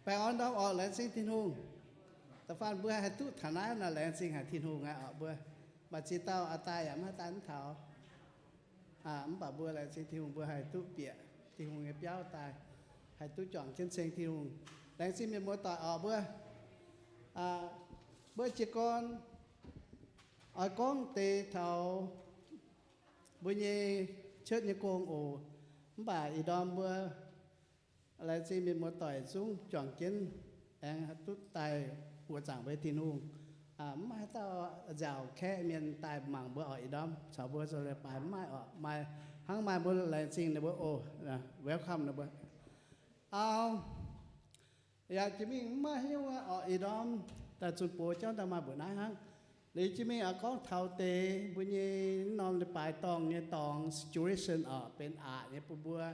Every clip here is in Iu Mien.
Baengh orn ndorm orqc, laengz zingh Tin-Hungh. Da'faanh mbuo haih duqv taux naaiv nor, laengz zingh haic Tin-Hungh aqv orqc. Mbuo maaih ziex dauh oix daaih yaac maiv haih daaih mv taux. Mv baac mbuo laengz zingh Tin-Hungh, mbuo haih duqv bieqc Tin-Hungh nyei biauv daaih, haih duqv juangc jienv ceng Tin-Hungh. Laengz zingh mienh muoz-doic orqc. Mbuo, mbuo jiez gorn oix gorngv deix taux mbuo nyei cuotv nyei gong oc. Mv baac ih ndorm mbuo laengz zingh mienh muoz-doic zungv juangc jienv aengx duqv daaih buoqc zaangc mbuo nyei Tin-Hungh. Mv maaih haaix dauh nziaauc kaeqv mienh daaih mangc mbuo orqc. Ih ndorm caux mbuo zoux leiz-baaix mv maaih orqc. Maaih hnangv maaih mbuo laengz zingh ninh mbuo oc, welcome ninh mbuo. Au, yaac jiex mingh mv maaih haaix nyungc orqc. Ih ndorm daaih zunh box jauv daaih maaih mbuoqc naaiv hnangv. Liuz jiex mingh oix gorngv taux deix mbuo nyei norm leiz-baaix dorngh nyei dorngx situation orqc, benx aqc nyei bun mbuo.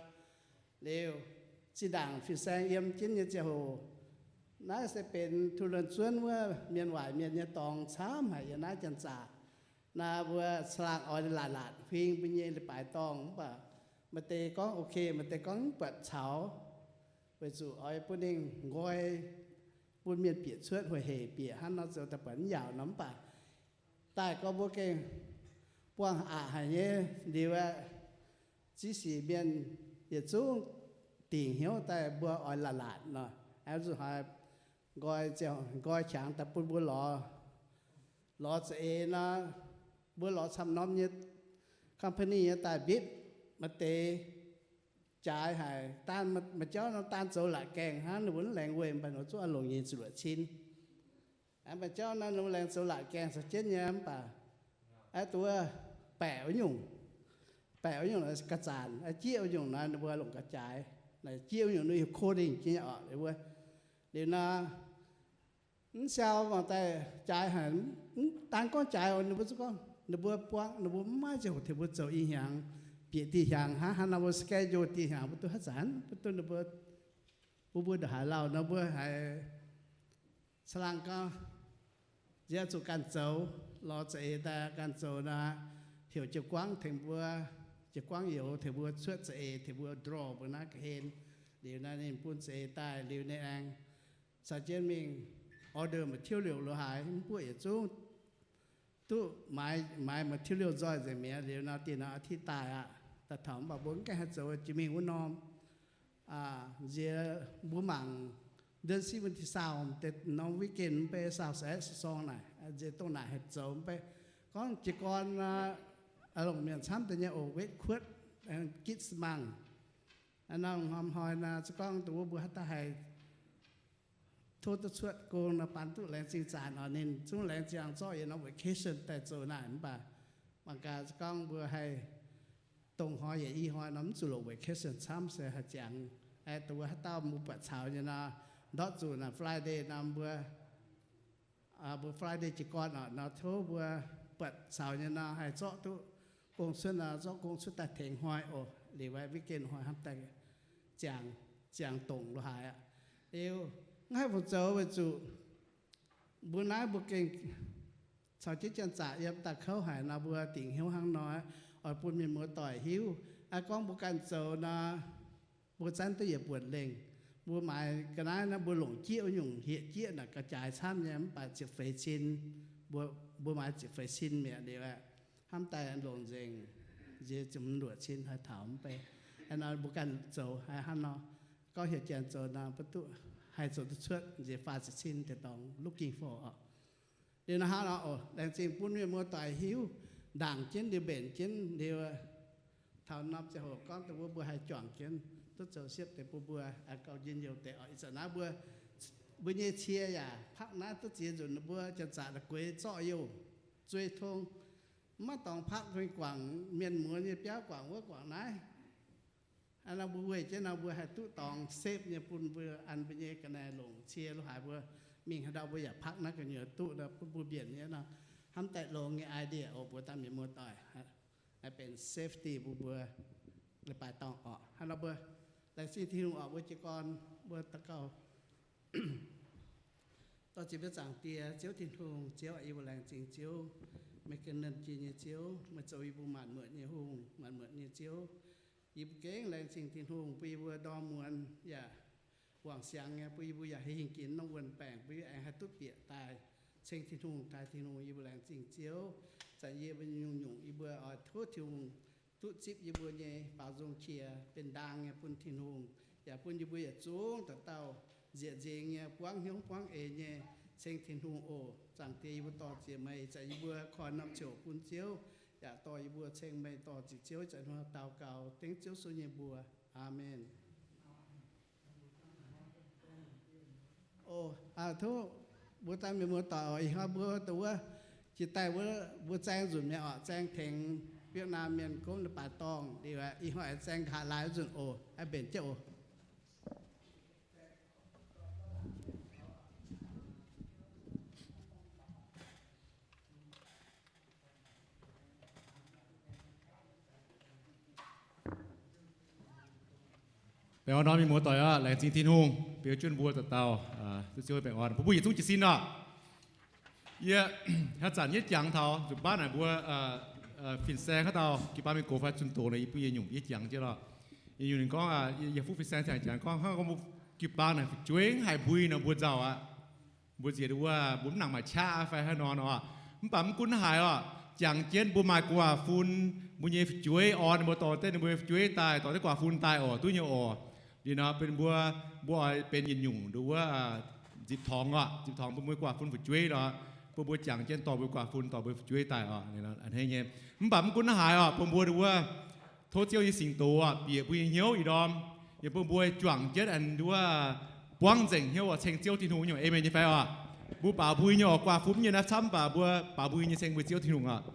Liuz zinh ndaangc fin-saeng yiem jienv nyei ziangh hoc, naaiv se benx Tulunh Zuonv wuov mienh waaic mienh nyei dorngx camv haic yiem naaiv janx-zaqc. Naaiv mbuo caangh laangh oix laatc laatc huing mbuo nyei leiz-baaix dorngh, mv baac maaih deix gorngv ok, maaih deix gorngv mv buatc caux, weic zuqc oix bun ninh nqoi, bun mienh bieqc cuotv, hueic hec bieqc hnangv nor zoux daaih buatc mv yaauc nor. Mv baac daaih gorngv mbuo gengh buangh aqc haic nyei liuz aeqv, ziex sic mienh yietc zungv dingc hnyouv daaih mbuo oix laatc laatc nor, aengx zuqc haiz nqoi, nqoi qangx daaih bun mbuo lorz, lorz za'eix nor, mbuo lorz camv norm nyei company nyei daaih mbipv, maaih deix jaaix haic, daan maaih jauv nor daan zoux laatc gaengh hnangv, ninh mbuo mv laengz weic, mv baac ninh mbuo zungv oix longc nyei ziepc luoqc cin. Maaih jauv nor ninh mbuo laengz zoux laatc gaengh caux jienv nyei, mv baac aeqv, duqv baeqc wuov nyungc, baeqc wuov nyungc ga'zanc, jieqv wuov nyungc nor ninh mbuo longc ga'jaaix. Jieqv wuov nyungc ninh hiuv coding jienv nyei orqc, ninh mbuo. Liuz nor, mv siau mangc daaih jaaix haic, mv daan gorngv jaaix, ninh mbuo zungv gorngv ninh mbuo buangv, ninh mbuo mv maaih ziangh hoc tengx mbuo zoux i hnyangx, bieqc dieh hnyangx hnangv, hnangv nor mbuo schedule dieh hnyangx mbuo duqv haaix zanc, mbuo duqv ninh mbuo, mbuo mbuo ndongc haaix lauh nor mbuo haiz caangh laangh gau, nziex zuqc ganh zoux, lorz za'eix daaih ganh zoux nor, heuc jiu-goangv tengx mbuo, jiu-goangv youz tengx mbuo cuotv za'eix, tengx mbuo draw mbuo naaiv ga'hlen. Liuz naaiv ninh bun za'eix daaih liuz ninh aengx caux jienv mingh order material lo haaix, mv buoqv yietc zungv duqv maaiz, maaiz material nzoih nzengc mi'aqv. Liuz nor dinh nor อาทิตย์ daaih aqv, daaih taux, mv baac mbuo mv gaengh haih zoux jiex mingh wuov norm. Nziex mbuo mangc เดือนสิบ วันที่ซาว deix norm weekend mv bei ซาวสิบเอ็ด สิบสอง naaic, nziex dongh naaic haih zoux mv bei. Gorngv jiez gorn longc mienh camv deix nyei oc, wetv kuotv, gitv สมัคร. Nor hnoi-hnoi nor se gorngv dongh wuov mbuo haaix dauh haih tov duqv cuotv gong nor, baan duqv laengz zingh zanc oc. Ninh zungv laengz zingh zorqv yietc norm vacation daaih zoux naaic. Mv baac mangc gaax se gorngv mbuo haih dongh hnoi yaac i hnoi nor mv zuqc longc vacation camv se haih ziangx. Dongh wuov haaix dauh mbuo buatc caux nyei nor, ndortv zuqc naaic Friday nor mbuo mbuo Friday jiez gorn oc nor, tov mbuo buatc caux nyei nor haih zorqv duqv gong cuotv nor, zorqv gong cuotv daaih tengx hnoi oc. Liuz weekend hnoi hnamv daaih ziangx, ziangx dongc lo haaix aqv. Liuz mv haih fungc zoux weic zuqc mbuo naaiv mbuo gengh caux jienv janx-zaqc yiem daaih kouv haic nor, mbuo dingc hnyouv hnangv nor, oix bun mienh muoz-doic hiuv. Aa, gorngv mbuo ganh zoux nor, mbuo zanv duqv yietc buonc lengh. Mbuo maaiz ga'naaiv nor, mbuo longc jieqv wuov nyungc, hieh jieqv naaic ga'jaaix camv nyei, mv baac ziepc feix cin, mbuo, mbuo maaiz ziepc feix cin mi'aqv. Liuz aqv, hnamv daaih longc nzengc, nziex ziepc luoqc cin haih taux mv bei. Aa, nor mbuo ganh zoux haiz hnangv nor, gorngv hieh janx zoux nor, mbuo duqv haih zoux duqv cuotv nziex faah ziepc cin deix dorngx looking for oc. Liuz nor hnangv nor oc, laengz zingh bun mienh muoz-doic hiuv, ndaangc jienv liuz mbenc jienv liuz, taux norm ziangh hoc gorngv dongh wuov mbuo haih juangc jienv duqv zoux siepv deix bun mbuo gauh njien-youh deix oc. Ih zanc naaiv mbuo, mbuo nyei cie yaac park naaiv duqv ziex nzunc, mbuo janx-zaqc la'guaix zorqv youh zueih tong, mv maaih dorngx park, guangc mienh muoz nyei biauv, guangc wuov guangc naaiv. Aa, nor mbuo weic jienv nor mbuo haih duqv dorngx safe nyei bun mbuo an mbuo nyei ga'naaiv longc cie lo haaix mbuo mingh haaix ndau mbuo yaac park naaiv gu'nyuoz duqv nor bun mbuo mbienc nyei nor. Hnamv daaih longx nyei idea oc, mbuo daaih mienh muoz-doic. Haih benx safety bun mbuo leiz-baaix dorngh oc. Hnangv nor mbuo laengz zingh Tin-Hungh oc, mbuo jiez gorn mbuo daux gaux. Dorh ziec mbuo Zaangc Diex, Ziouv Tin-Hungh, Ziouv aac, yie mbuo laengz zingh Ziouv. Meih gengh nernh jiex nyei Ziouv, meih zoux yie mbuo maanc muotc nyei Hungh, maanc muotc nyei Ziouv. Yie mbuo gengh laengz zingh Tin-Hungh bun yie mbuo ndorm muonz yaac guangc siangx nyei, bun yie mbuo yaac haih hingh ginx norm wuonh baengc, bun yie mbuo aengx haih duqv bieqc daaih ceng Tin-Hungh, taaih Tin-Hungh. Yie mbuo laengz zingh Ziouv, zanc yie mbuo nyungc-nyungc yie mbuo oix tov Tin-Hungh duqv zipv yie mbuo nyei baaux nzung qiex, benx ndaang nyei bun Tin-Hungh, yaac bun yie mbuo yietc zungv dauh dauh nzieqc nzingx nyei, buangv hnyouv buangv eix nyei ceng Tin-Hungh oc. Zaangc Diex, yie mbuo dor-ziec meih, zanc yie mbuo koiv norm ziouc bun Ziouv yaac dorh yie mbuo ceng meih, dor-ziec Ziouv, zanc hmuangx daux gaux dengv Ziouv Yesu nyei mbuox. Aamen. Oc, tov mbuo daaih mienh muoz-doic oc, ih hnoi mbuo dongh wuov jiex daaih wuov mbuo zaeng nzunc mi'aqv oc, zaeng tengx Vietnam mienh gomv leiz-baaix dorngh liuz, ih hnoi aengx zaeng nqa'haav laai wuov nzunc oc, aengx mbenc jienv oc. Baengh orn norm mienh muoz-doic aqv, laengz zingh Tin-Hungh beu junh mbuo dauh dauh, duqv Ziouv baengh orn bun mbuo yietc zungv jiez sin oc. Yie haaix zanc yie jangx taux nzunc baav naaic mbuo fin-saeng haaix dauh jiu-baang mienh gox fai zunh doz naaic, yie bun yie nyungc yie jangx jienv lorqc. Yie nyungc ninh gorngv, yie fuqv fin-saeng ziangh jangx gorngv hnangv gorngv jiu-baang naaic fu'jueiv haiz mbui nor mbuo nzauh aqv. Mbuo nziex nduov wuov, mbuo mv nangc maaih qaqv fai haaix nor nor. Mv baac mv gunv haaix oc, jangx jienv mbuo maaih gu'nguaaz-fun, mbuo nyei fu'jueiv orn, mbuo dorh deix ninh mbuo nyei fu'jueiv daaih, dorh deix gu'nguaaz-fun daaih oc, duqv nyei oc. Liuz nor benx mbuo, mbuo oix benx yietc nyungc nduov wuov, zipv torngx oc, zipv torngx bun mbuo gu'nguaaz-fun fu'jueiv nor, bun mbuo jangx jienv dorh mbuo gu'nguaaz-fun, dorh mbuo fu'jueiv daaih oc. Hnangv nyei, mv baac mv gunv haaix oc, bun mbuo nduov wuov, tov Ziouv nyei singx doz oc, bieqc mbuo nyei hnyouv ih ndorm, yaac bun mbuo juangc jienv aengx nduov buangv nzengc hnyouv oc, ceng Ziouv Tin-Hungh nyei. Aamen nyei fai oc? Mbuo baaux mbui nyei oc, gu'nguaaz-fun nyei naaiv camv, mv baac mbuo baaux mbui nyei ceng mbuo Ziouv Tin-Hungh oc.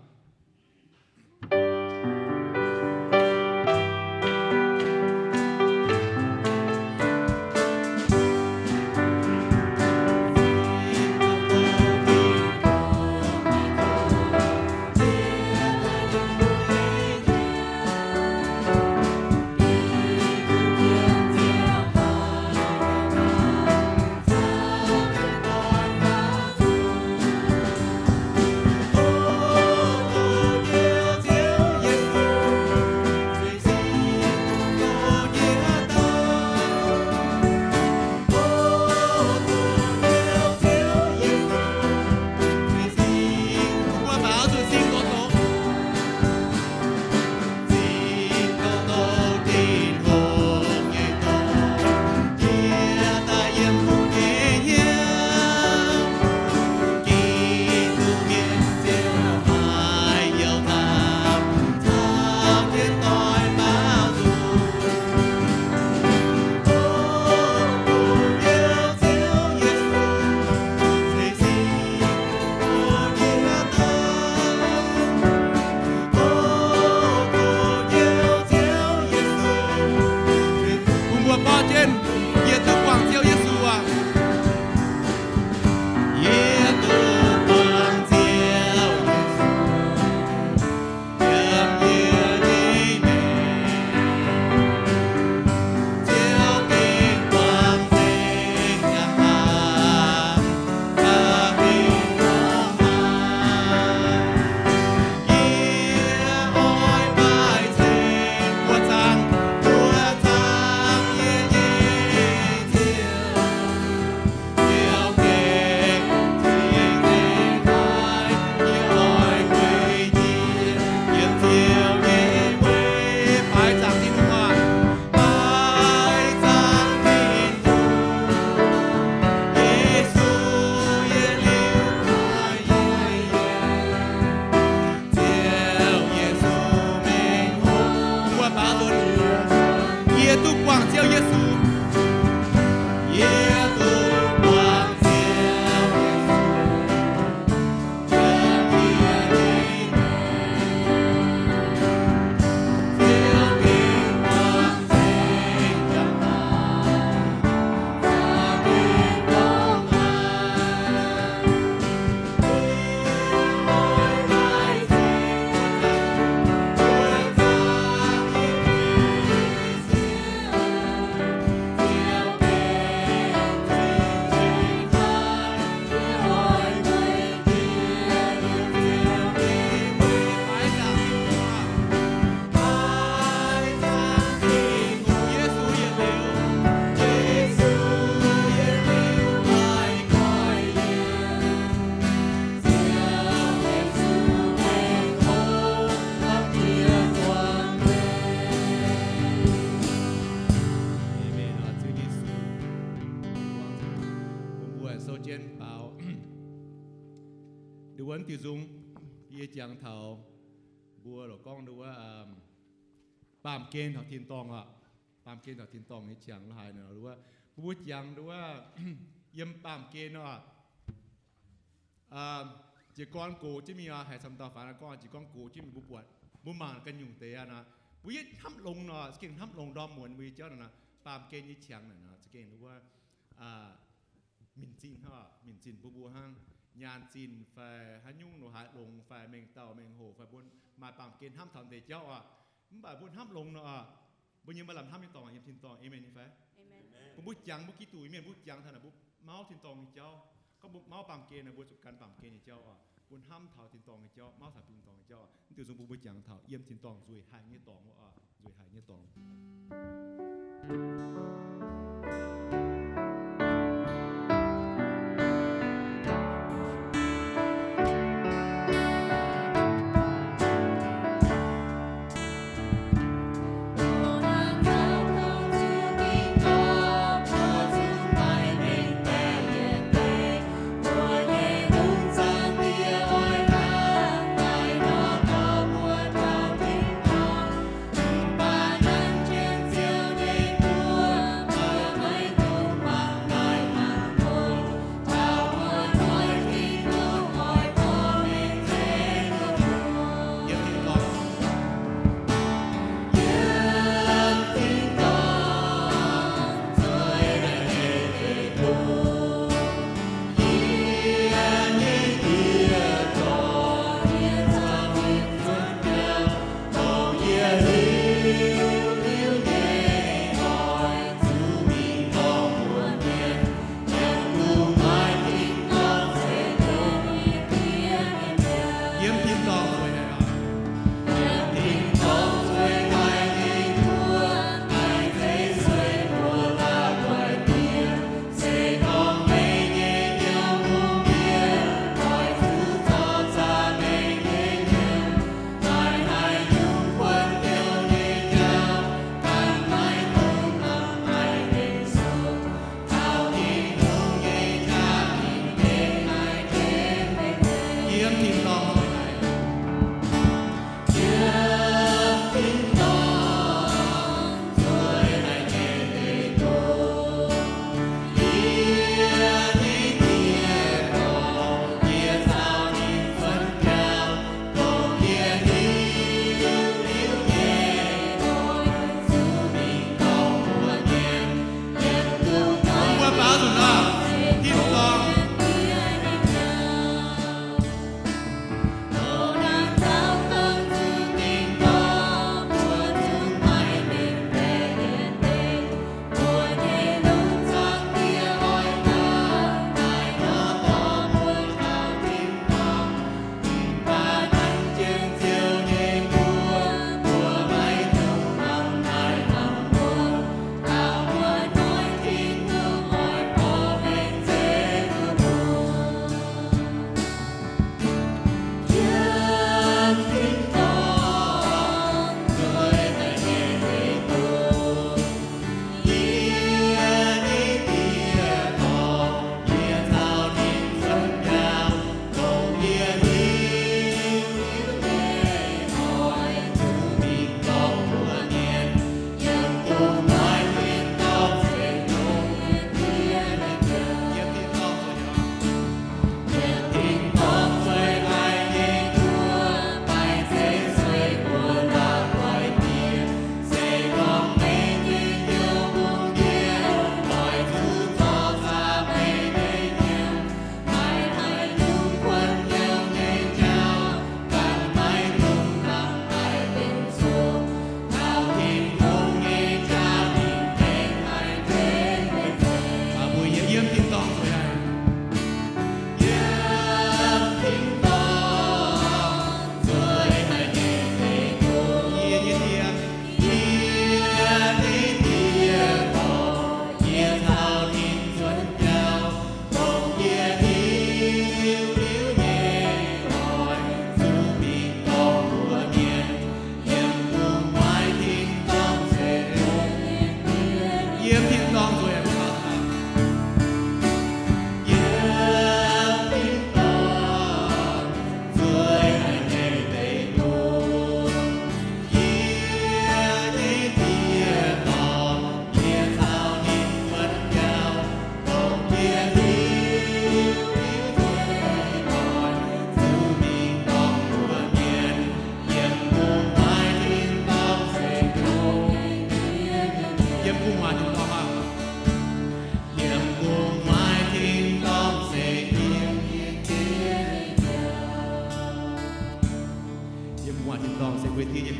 Nduov wuov diuh nzung, yie jangx taux mbuo lorqc gorngv nduov wuov, baamh gen taux tin-dorngh oc. Baamh gen taux tin-dorngh nyei qangx lo haaix nor, nduov wuov mbuo, mbuo jangx nduov wuov yiem baamh gen oc. Jiez gorn gox jienv mingh oc, haiz camv dauh faanx gorngv jiez gorn gox jienv mingh mbuo buatc, mbuo mangc ganh nyungc deix aqv nor, mbuo yietv hnamv longx nor, za'gengh hnamv longx ndorm muonz mbuo nyei jauv nor, baamh gen nyei qangx naaic nor, za'gengh nduov wuov minc zinh, minc zinh bun mbuo hnangv. Nyaanh zinh fai haaix nyungc lo haaix longx fai mengh dauh mengh hoc fai mbuo maaih baamh gen hnamv taux deix jauv oc. Mv baac mbuo hnamv longx nor, mbuo nyei maaih lamh hnamv nyei dorngx yiem tin-dorngh. Aamen nyei fai? Bun mbuo jangx mbuo Giduc nyei mienh, mbuo jangx taux naaic mbuo mauv tin-dorngh nyei jauv. Gorngv mbuo mauv baamh gen naaic, mbuo zuqc gan baamh gen nyei jauv oc. Mbuo hnamv taux tin-dorngh nyei jauv, mauv taux tin-dorngh nyei jauv oc. Mv diuh nzung bun mbuo jangx taux yiem tin-dorngh nzueic haic nyei dorngx wuov oc, nzueic haic nyei dorngx.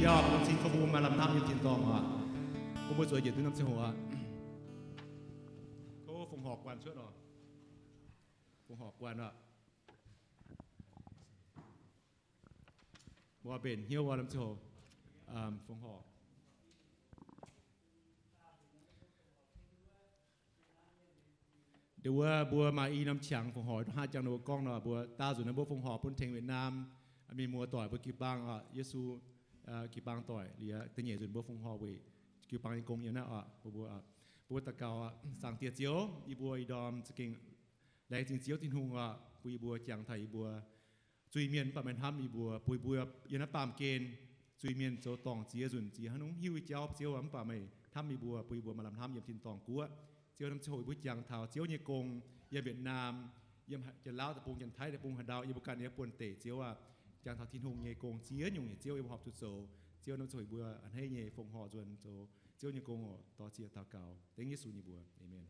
Laengz zingh gorngv mbuo maaih lamh hnamv yiem tin-dorngh oc. Gorngv mbuo zueiz njiec duqv norm ziangh hoc oc. Tov fongc horc guanh cuotv oc. Fongc horc guanh oc. Mbuo mbenc hnyouv wuov norm ziangh hoc, fongc horc. Ndeic wuov mbuo maaih i norm qangx fongc horc, hnangv jangx ninh mbuo gorngv nor, mbuo daauh nzunc naaiv mbuo fongc horc bun tengx Việt Nam mienh muoz-doic mbuo jiu-baang oc, Yesu jiu-baang doic liuz, da'nyeic nzunc mbuo fongc horc weic jiu-baang nyei gong yiem naaiv oc. Mbuo, mbuo daux gaux oc. Zaangc Diex Ziouv, yie mbuo ih ndorm za'gengh laengz zingh Ziouv Tin-Hungh oc, bun yie mbuo jangx taux yie mbuo zuiz-mienh mv baac meih hnamv yie mbuo, bun yie mbuo yiem naaiv baamh gen zuiz-mienh zoux dorngc ziex nzunc ziex hnangv nungv hiuv nyei jauv, Ziouv aac, mv baac meih hnamv yie mbuo, bun yie mbuo maaih lamh hnamv yiem tin-dorngh guoqv. Ziouv, norm ziangh hoc yie mbuo jangx taux Ziouv nyei gong yiem Việt Nam, yiem Janx-Laauv deic-bung, Janx-Taiv deic-bung, haaix ndau yie mbuo ganh nyei buonv-deic, Ziouv aac, jangx taux Tin-Hungh nyei gong ziex nyungc nyei, Ziouv, yie mbuo horpc zuqc zoux. Ziouv, norm ziangh hoc yie mbuo a'hneiv nyei fongc horc nzuonx zoux Ziouv nyei gong oc. Dor-ziec daux gaux dengv Yesu nyei mbuox. Aamen.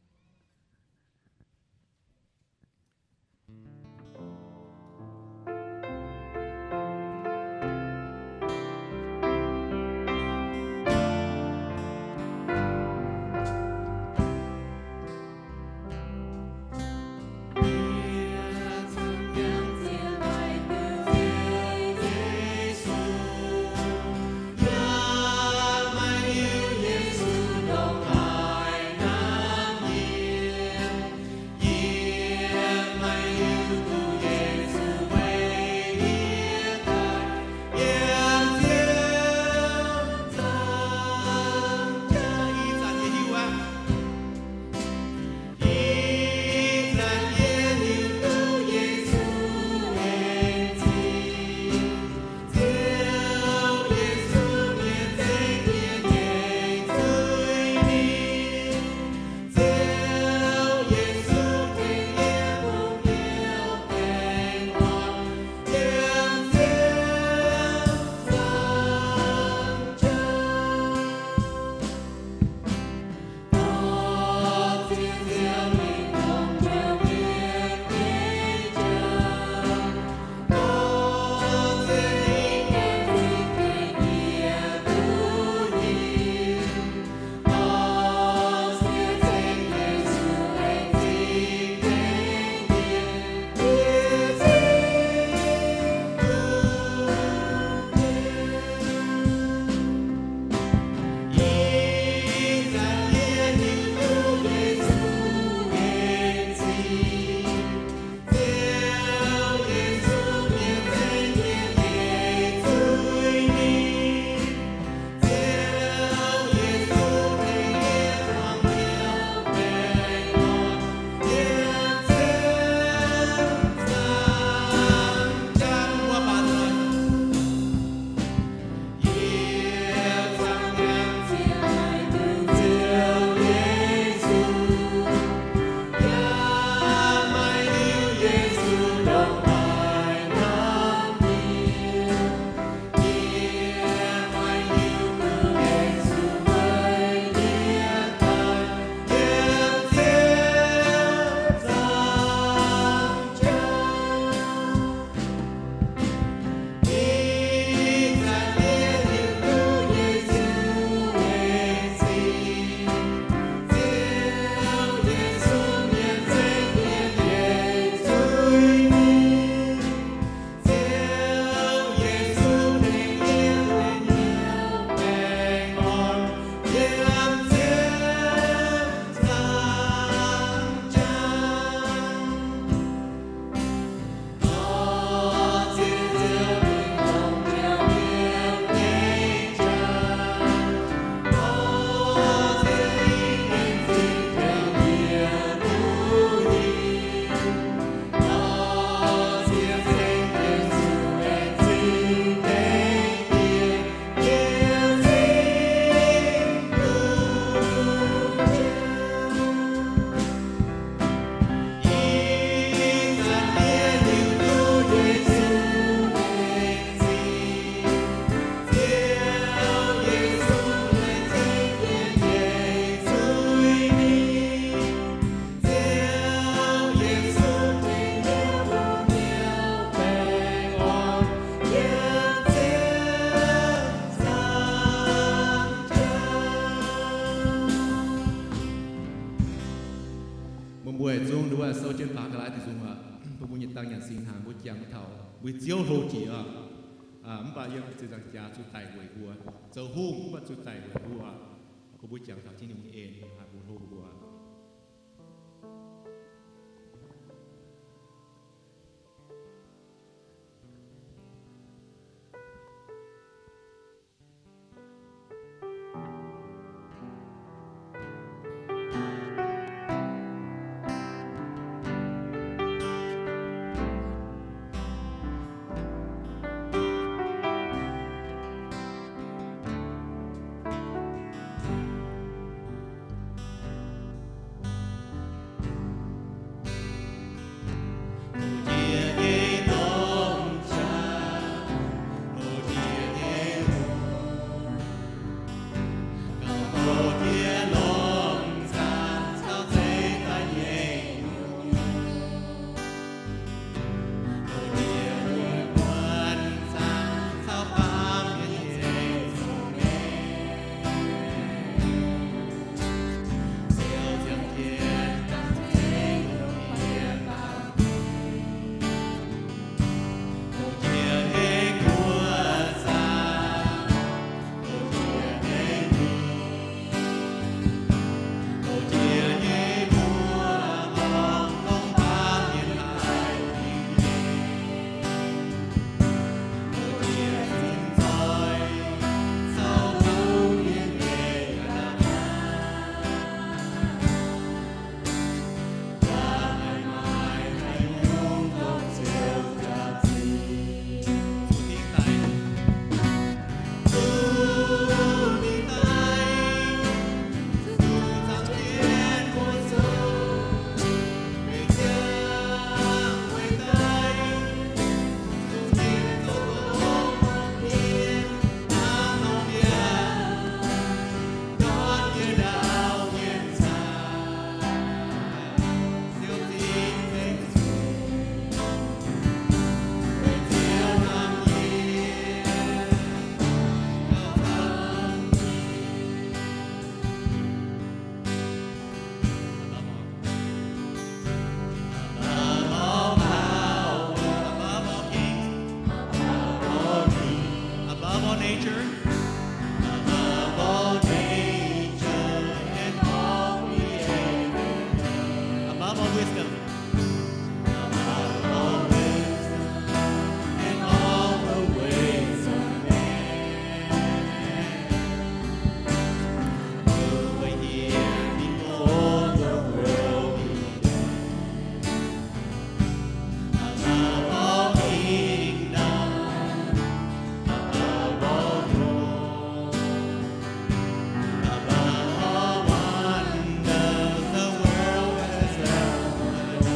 Mbuo zungv nduov souv jienv baac ga'laaix deix nzung aqv. Bun mbuo nyei dangh nyanc singx hnaangx mbuo jangx taux mbuo Ziouv hlo jiex aqv. Mv baac yiem ziepc nzaangc jaax zuqc daic weic mbuo. Zoux hungh mv baac zuqc daic weic mbuo. Bun mbuo jangx taux Tin-Hungh nyei en, haih mbuo hlo mbuo. Above all kings, above all kings, above all nature, above all nature and all created, above all wisdom, above all wisdom and all the ways of man, who were here before the world began. Above all kingdoms, above all thrones, above all wonders the world has ever known,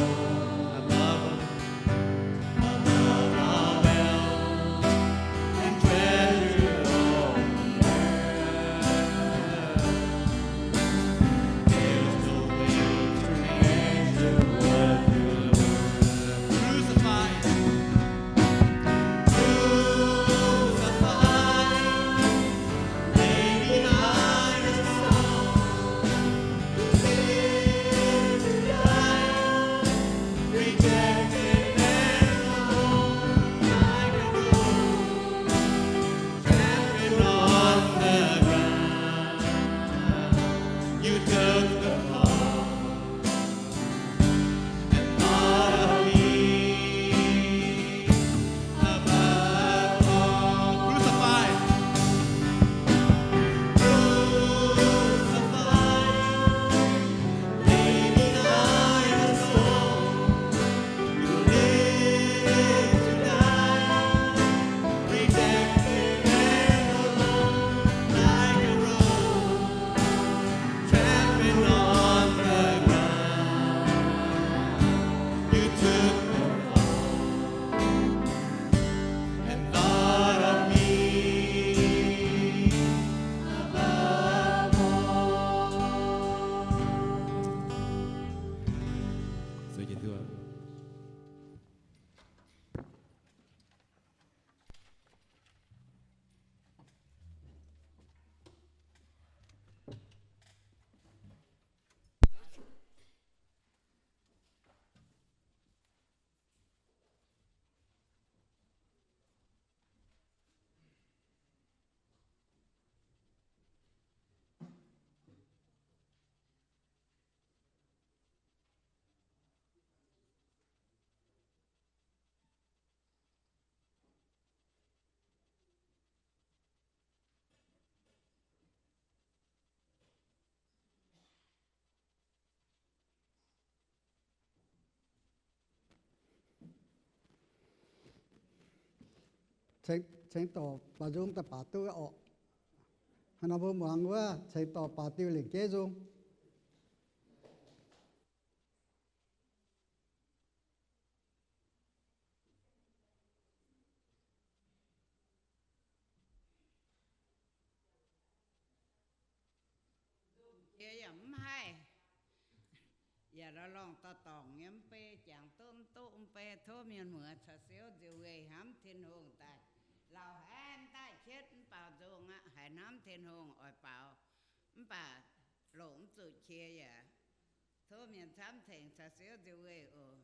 Ceng dorc baaux nzung daaih baaux duqv orqc. Hnangv nor mbuo muangx wuov ceng dorc baaux diuh lengc jeiv nzung. Nzung jiex yaac mv haih, yaac lorz lorngh dorh dorngc nyei mv bei, jangx duqv mv duqv mv bei. Tov mienh muoz caux siouv nziouc weih hnamv Tin-Hungh daaih. Lauh haiv mv daaih qietv mv baaux nzung aqv, haiz hnamv Tin-Hungh oix baaux, mv baac longc mv zuqc qiex yaac tov mienh camv tengx caux siouv nziouc weih oc.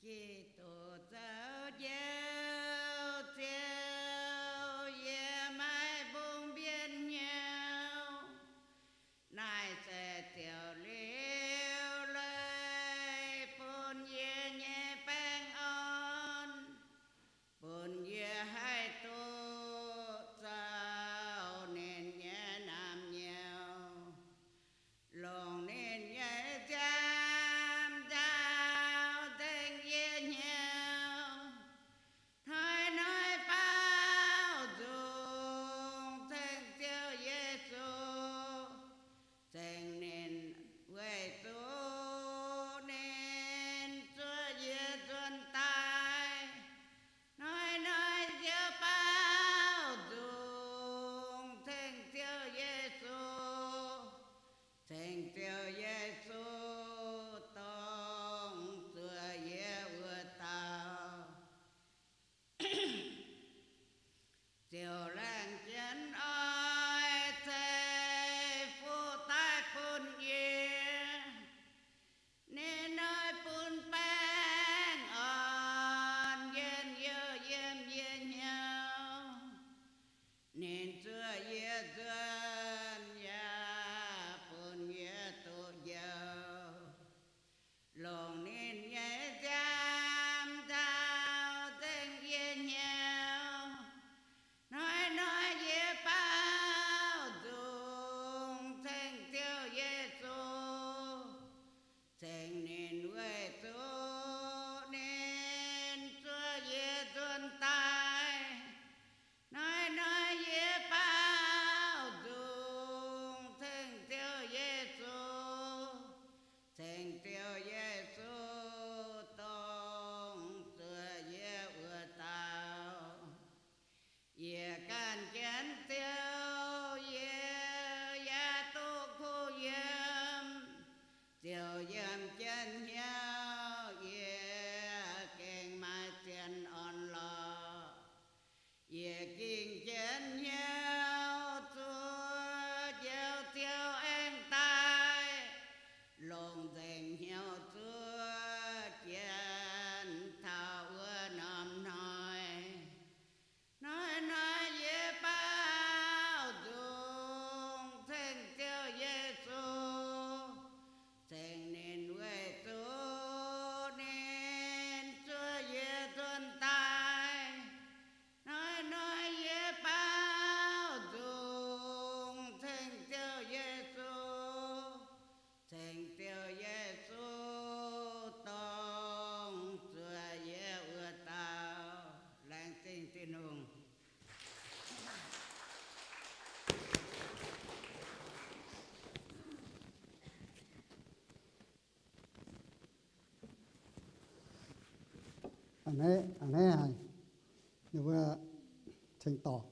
Giduc zoux njoux Ziouv, yie maiv mbungh mbienv hnyouv. Naaiv se ziouc liuz leiz bun yie nyei baengh orn, bun yie haih duqv zoux ninh nyei naamh nyouz, longc ninh nyei nziaamv nzauh nzengc yie hnyouv. Hnoi-hnoi baaux nzung ceng Ziouv Yesu, ceng ninh weic zuqc ninh zuov yie nzuonx daaih. Hnoi-hnoi yie baaux nzung ceng Ziouv Yesu, ceng Ziouv Yesu dongh zuov yie wuov dauh. Ziouv laengz jienv oix ceix fuqv daaih bun yie. Ninh oix bun baengh orn njien-youh yiem yie hnyouv. Ninh zuov yie nzuonx yaac bun yie duqv njoux, longc ninh nyei nziaamv nzauh nzengc yie hnyouv. Hnoi-hnoi yie baaux nzung ceng Ziouv Yesu, ceng ninh weic zuqc ninh zuov yie nzuonx daaih. Hnoi-hnoi yie baaux nzung ceng Ziouv Yesu, ceng Ziouv Yesu dongh zuov yie wuov dauh. Yie ganh jienv Ziouv, yie yaac duqv kuh yiem. Ziouv yiem jienv hnyouv yie, gengh maaih zien orn-lorqc. Yie ging jienv hnyouv zuov Njoux Ziouv aengx daaih, longc nzengc hnyouv zuov jienv taux wuov norm hnoi. Hnoi-hnoi yie baaux nzung ceng Ziouv Yesu, ceng ninh weic zuqc ninh zuov yie nzuonx daaih. Hnoi-hnoi yie baaux nzung ceng Ziouv Yesu, ceng Ziouv Yesu dongh zuov yie wuov dauh. Laengz zingh Tin-Hungh. A'hneiv, a'hneiv haic, ninh mbuo ceng dorc,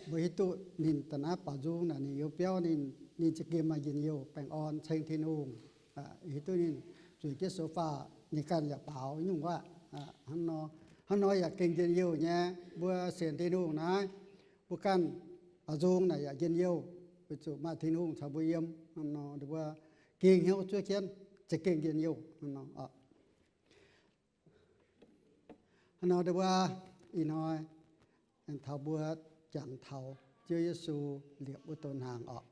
mbuo hiuv duqv ninh da'naaiv baaux nzung naaic ninh youz biauv ninh, ninh za'gengh maaih njien-youh baengh orn ceng Tin-Hungh. Hiuv duqv ninh zueiz jienv sou faah ninh ganh yaac baaux nyungc waac. Hnangv nor yaac gengh njien-youh nyei. Mbuo sienx Tin-Hungh naaiv, mbuo ganh baaux nzung naaic yaac njien-youh, weic zuqc maaih Tin-Hungh caux mbuo yiem. Hnangv nor mbuo gengh hnyouv zuov jienv za'gengh njien-youh. Hnangv nor Hnangv nor, ndau wuov ih hnoi aengx taux mbuo jangx taux Ziouv Yesu liepc wuov donx hnaangx orqc.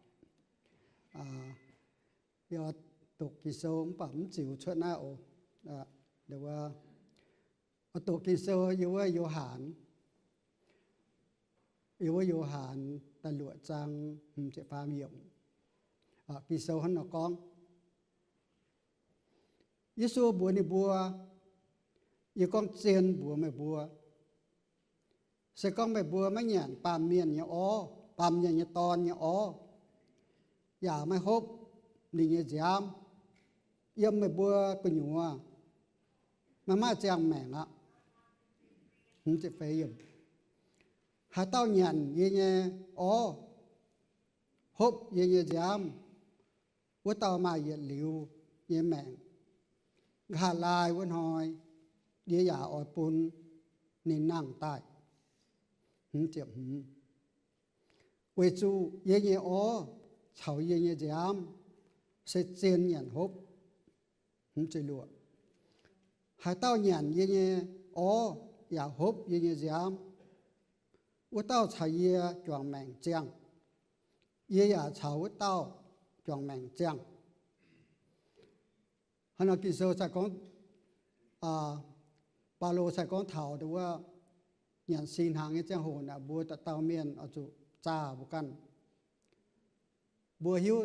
Yie oix doqc Ging-Sou mv baac mv ziux cuotv naaiv oc. Oix doqc Ging-Sou yiem wuov Yo^han, yiem wuov Yo^han da'luoqc zaang hmz ziepc faam yiemc. Ging-Sou hnangv nor gorngv, Yesu mbuox ninh mbuo, Yie gorngv zien mbuox meih mbuo, se gorngv meih mbuo maiv nyanc baamh mienh nyei orv, baamh mienh nyei dorn nyei orv, yaac maiv hopv ninh nyei nziaamv, yiem meih mbuo gu'nyuoz maiv maaih ziangh maengc aqv. Haaix dauh nyanc yie nyei orv, hopv yie nyei nziaamv, wuov dauh maaih yietc liuz nyei maengc. Nqa'haav laai wuov hnoi yie yaac oix bun ninh nangh daaih. Weic zuqc yie nyei orv caux yie nyei nziaamv se zien nyanc hopv. Haaix dauh nyanc yie nyei orv yaac hopv yie nyei nziaamv, wuov dauh caux yie juangc maengc ziangh. Yie yaac caux wuov dauh juangc maengc ziangh. Hnangv nor Ging-Sou gorngv, Baulo cingx gorngv taux wuov nyanc singx hnaangx nyei ziangh hoc naaic, mbuo dauh dauh mienh oix zuqc zaah mbuo ganh. Mbuo hiuv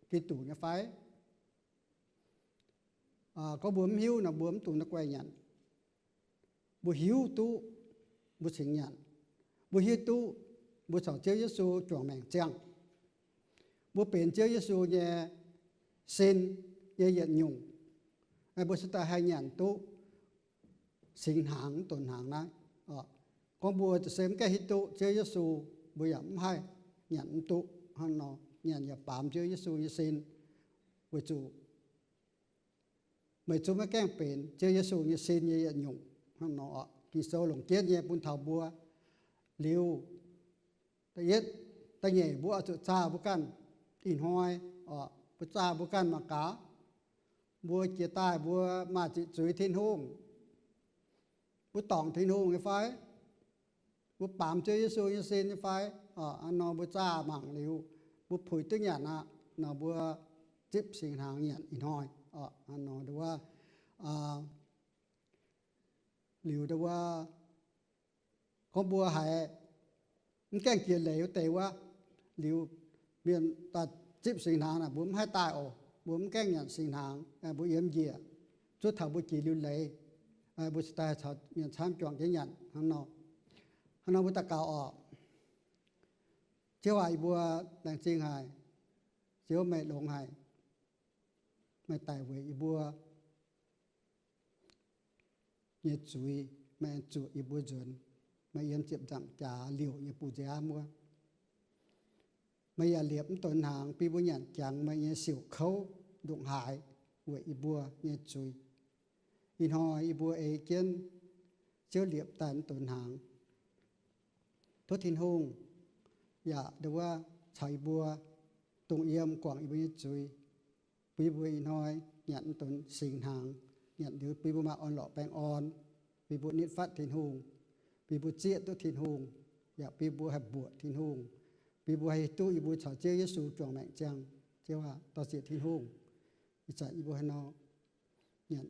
Giduc nyei fai? Gorngv mbuo mv hiuv nor, mbuo mv dungx naaiv guai nyanc. Mbuo hiuv duqv, mbuo cingx nyanc. Mbuo hiuv duqv mbuo caux Ziouv Yesu juangc maengc ziangh. Mbuo benx Ziouv Yesu nyei sin nyei yietc nyungc, mbuo se daaih haih nyanc duqv singx hnaangx, mv donx hnaangx naaiv. Gorngv mbuo se mv gaengh hiuv duqv Ziouv Yesu, mbuo yaac mv haih nyanc mv duqv. Hnangv nor, nyanc yaac baamz Ziouv Yesu nyei sin, weic zuqc meih zungv maiv gaengh benx Ziouv Yesu nyei sin nyei yietc nyungc. Hnangv nor, Ging-Sou longc jienv nyei bun taux mbuo. Liuz, da'yietv, da'nyeic, mbuo oix zuqc zaah mbuo ganh. Ih hnoi mbuo zaah mbuo ganh mangc gaax, mbuo jiex daaih mbuo maaih ziqc zuiz Tin-Hungh, mbuo dorngc Tin-Hungh nyei fai? Mbuo baamz Ziouv Yesu nyei sin nyei fai? Hnangv nor mbuo zaah mangc liuz, mbuo puix duqv nyanc aqv nor, mbuo zipv singx hnaangx nyanc ih hnoi. Hnangv nor wuov, liuz wuov, gorngv mbuo haiz mv gaengh jiex leiz wuov deix wuov, liuz mienh daaih zipv singx hnaangx naaic, mbuo mv haih daaih oc. Mbuo mv gaengh nyanc singx hnaangx, mbuo yiem njiec, zuov taux mbuo jiex liuz leiz, mbuo cingx daaih caux mienh camv juangc jienv nyanc hnangv nor. Hnangv nor mbuo daux gaux oc. Ziouv aac, yie mbuo laengz zingh haic. Ziouv, meih longx haic. Meih daic weic yie mbuo nyei zuiz, meih zuoqc yie mbuo nzuonx. Meih yiem ziepc nzaangc jaax liouc nyei bu-nziaamv wuov. Meih yaac liepc mv donx hnaangx bun yie mbuo nyanc jangx meih nyei siouc kouv ndongc haaix weic yie mbuo nyei zuiz. Ih hnoi yie mbuo ei jienv Ziouv liepc daaih mv donx hnaangx. Tov Tin-Hungh yaac ndo wuov caux yie mbuo dongh yiem guangc yie mbuo nyei zuiz, bun yie mbuo ih hnoi nyanc mv donx singx hnaangx, nyanc liuz bun yie mbuo maaih orn-lorqc baengh orn, bun yie mbuo nitv fatv Tin-Hungh, bun yie mbuo zieqv duqv Tin-Hungh, yaac bun yie mbuo haih mbuoqc Tin-Hungh, bun yie mbuo haih hiuv duqv yie mbuo caux Ziouv Yesu juangc maengc ziangh. Ziouv aac, dor-ziec Tin-Hungh. Ih zanc yie mbuo haaix nor nyanc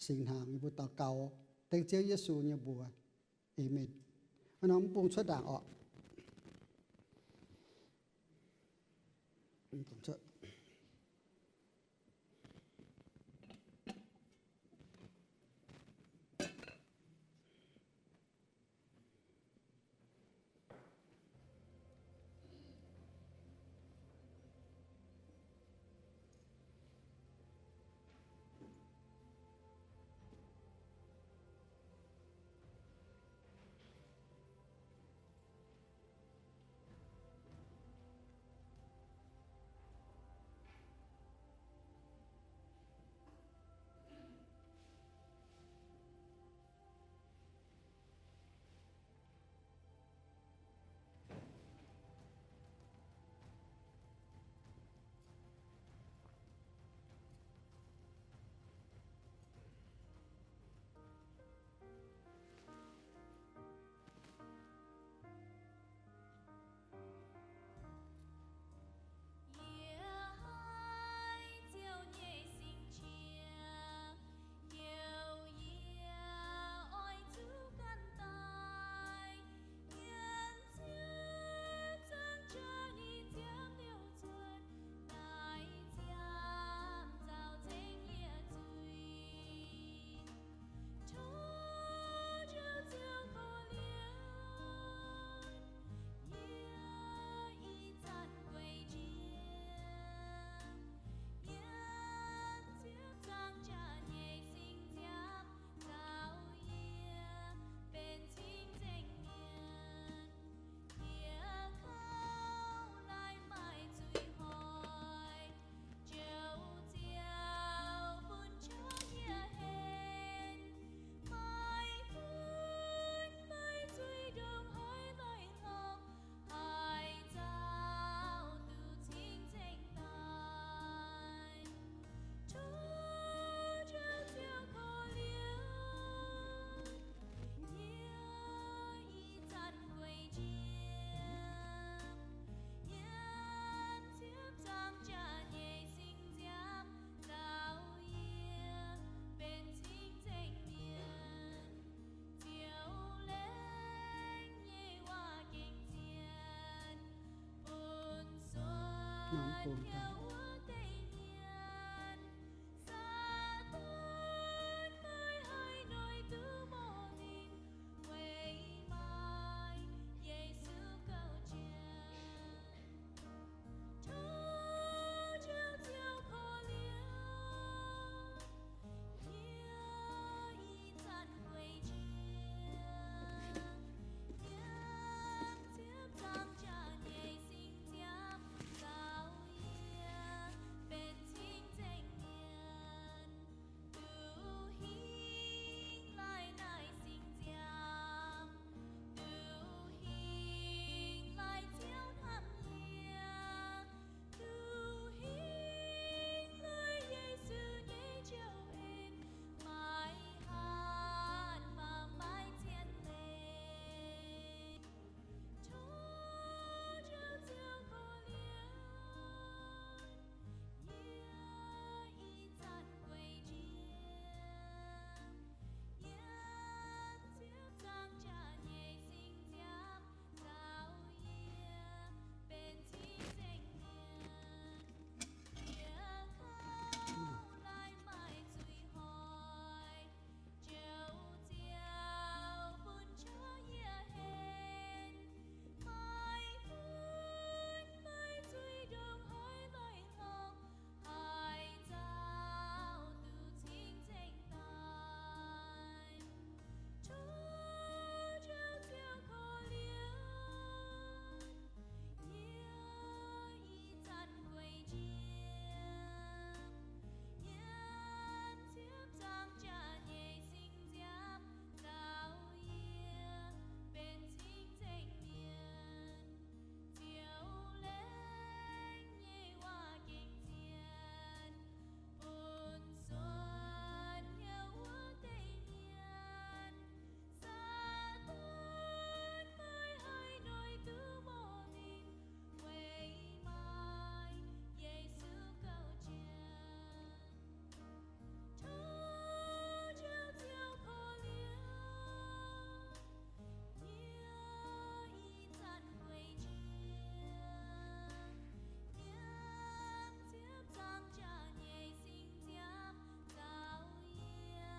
singx hnaangx, yie mbuo daux gaux dengv Ziouv Yesu nyei mbuox. Aamen. Hnangv nor mv bung cuotv ndaangc oc. Bun taux wuov deix mienh, Saadaan maiv haih noic duqv mbuo ninh, weic maaih Yesu gauh jiex. Tov Ziouv Ziouv korv-lienh yie ih zanc gueic jiex, yiem ziepc zangc jaax-nyeic singx ziangh nzauh yie benx cing-nzengc mienh. Duqv hingh laih naaic singx ziangh, duqv hingh laih Ziouv hnamv yie, duqv hingh laih Yesu nyei njoux en, maiv hatc faaux maiv cien leiz. Tov Ziouv Ziouv korv-lienh yie ih zanc gueic jiex, yiem ziepc zangc jaax-nyeic singx ziangh nzauh yie benx cing-nzengc mienh. Yie kouv laih maaih zuiz hoic, Ziouv Ziouv bun qaqv yie henv, maiv gunv maaih zuiz ndongc haaix maaih longc, haih nzauh duqv cing-nzengc daaih. Tov Ziouv Ziouv korv-lienh yie ih zanc gueic jiex, yiem ziepc zangc jaax-nyeic singx ziangh nzauh yie benx cing-nzengc mienh. Ziouv laengz nyei waac gengh zien bun suonc hnyouv wuov deix mienh. Saadaan maiv haih noic duqv mbuo ninh, weic maaih Yesu gauh jiex. Tov Ziouv Ziouv korv-lienh yie ih zanc gueic jiex, yiem ziepc zangc jaax-nyeic singx ziangh nzauh yie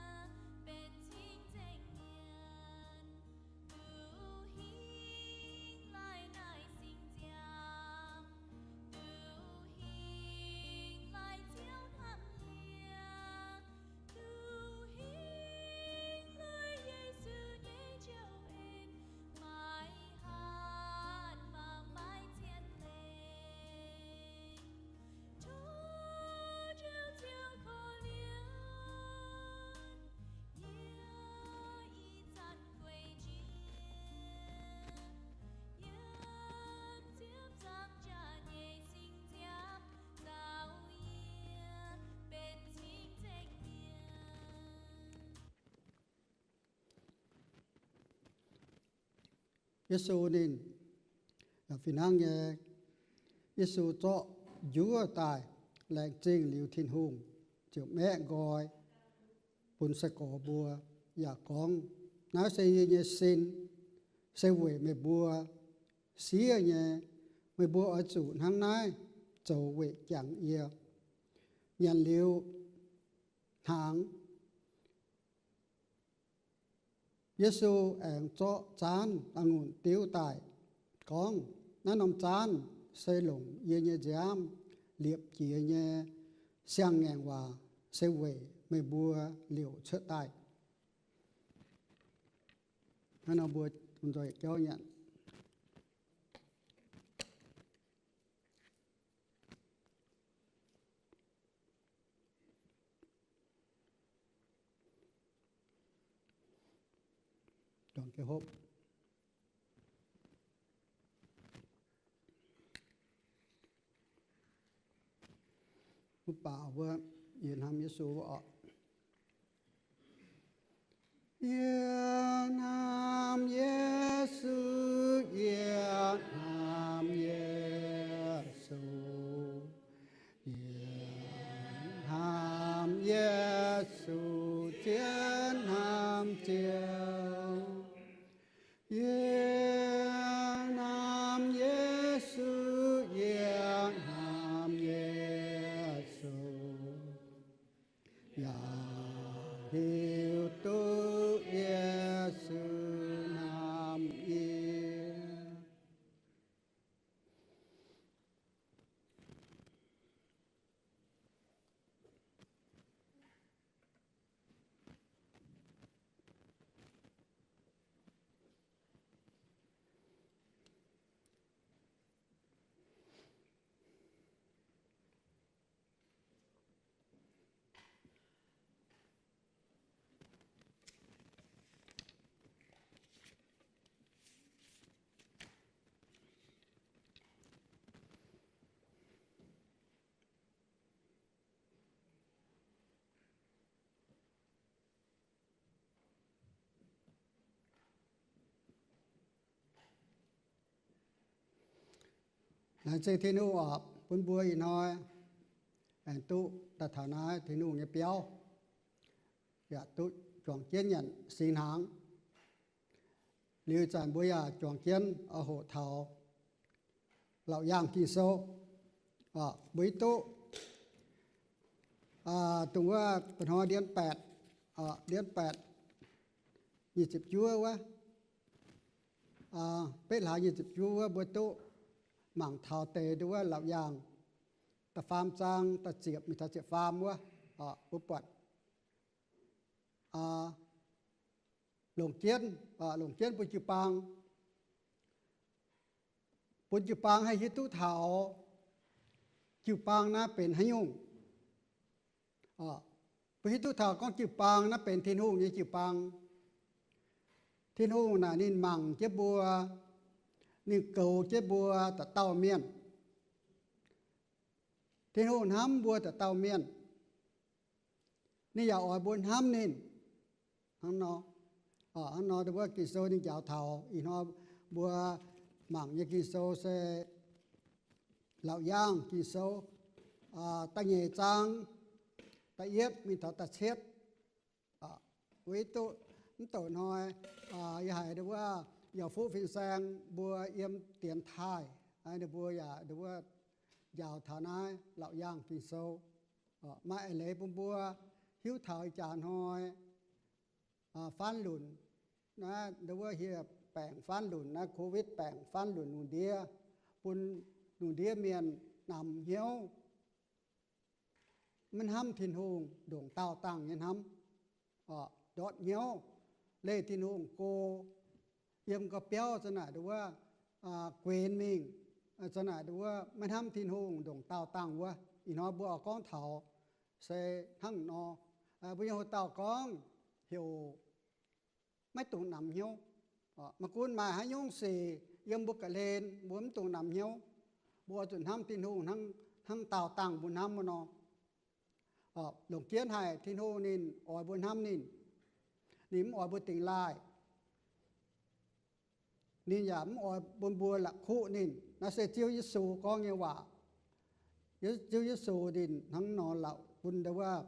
benx cing-nzengc mienh. Duqv hingh laih naaic singx ziangh, duqv hingh laih Ziouv hnamv yie, duqv hingh laih Yesu nyei njoux en, maiv hatc faaux maiv cien leiz. Tov Ziouv Ziouv korv-lienh yie ih zanc gueic jiex, yiem ziepc zangc jaax-nyeic singx ziangh nzauh yie benx cing-nzengc mienh. Yesu ninh, fih hnangv nyei, Yesu zorqv njuov daaih laengz zingh liuz Tin-Hungh, ziouc maeqv nqoi bun sai-gorx mbuo, yaac gorngv, Naaiv se yie nyei sin, se weic meih mbuo siev nyei. Meih mbuo oix zuqc hnangv naaiv zoux weic jangx yie. Nyanc liuz hnaangx, Yesu aengx zorqv zaanv a'ngunc diuv daaih gorngv, Naaiv norm zaanv se longc yie nyei nziaamv liepc jiez nyei siang-ngaengc waac, se weic meih mbuo liouc cuotv daaih. Naaiv nor mbuo nzoih jauv nyanc. Mbuo baaux mbuo, Yie hnamv Yesu oc. Yie hnamv Yesu, yie hnamv Yesu, yie hnamv Yesu, yie hnamv Ziouv. Yie hnamv Yesu, yie hnamv yaac hiuv duqv Yesu hnamv yie. Laengz zingh Tin-Hungh oc, bun mbuo ih hnoi aengx duqv daaih taux naaiv Tin-Hungh nyei biauv, yaac duqv juangc jienv nyanc singx hnaangx. Liuz zanc mbuo yaac juangc jienv oix hoqc taux Laauc Yaangh Ging-Sou. Mbuo hiuv duqv dongh wuov da'hnoi ndien baeqc, ndien baeqc nyic ziepc juov wuov, betv hlaax nyic ziepc juov wuov mbuo duqv mangc taux deix nduov wuov Laauc Yaangh da'faam zaang da'ziepc mingh taux ziepc faam wuov, mbuo buatc longc jienv, longc jienv bun jiu-baang, bun jiu-baang haih hiuv duqv taux jiu-baang naaiv benx haaix nyungc. Mbuo hiuv duqv taux gorngv jiu-baang naaiv benx Tin-Hungh nyei jiu-baang. Tin-Hungh naaic ninh mangc jienv mbuo, ninh goux jienv mbuo dauh dauh mienh. Tin-Hungh hnamv mbuo dauh dauh mienh. Ninh yaac oix mbuo hnamv ninh. Hnangv nor, hnangv nor wuov Ging-Sou ninh njaaux taux ih hnoi mbuo mangc nyei Ging-Sou se Laauc Yaangh Ging-Sou da'nyeic zaang da'yietv mingh taux da'cietv. Weic duqv mv douc hnoi yie haiz nduov wuov Yauh Fuqv fin-saeng mbuo yiem dienx taaih, ninh mbuo yaac nduov wuov njaaux taux naaiv Laauc Yaangh Ging-Sou. Maaih eix leiz bun mbuo hiuv taux ih jaax hnoi faanv lunc naaiv, nduov wuov hieh baengc faanv lunc naaiv, covid baengc faanv lunc lungh ndiev, bun lungh ndiev mienh namx hnyouv, maiv hnamv Tin-Hungh, ndongc daauh dangh nyei hnamv, ndortv hnyouv, leih Tin-Hungh go, yiem gau biauv za'naaic nduov wuov guenx mingh, za'naaic nduov wuov maiv hnamv Tin-Hungh, ndongc daauh dangh wuov. Ih hnoi mbuo oix gorngv taux se hnangv nor, mbuo nyei hoc-dauh gorngv heuc maiv dungx namx hnyouv. Maiv gunv maaih haaix nyungc sic yiem mbuo ga'hlen, mbuo mv dungx namx hnyouv. Mbuo oix zuqc hnamv Tin-Hungh hnangv daauh dangh mbuo hnamv wuov nor. Longc jienv haic Tin-Hungh ninh oix mbuo hnamv ninh. Ninh mv oix mbuo dingx laaih. Ninh yaac mv oix bun mbuo la'kuqv ninh. Naaiv se Ziouv Yesu gorngv nyei waac. Ziouv Yesu ninh hnangv nor lauh bun nduov wuov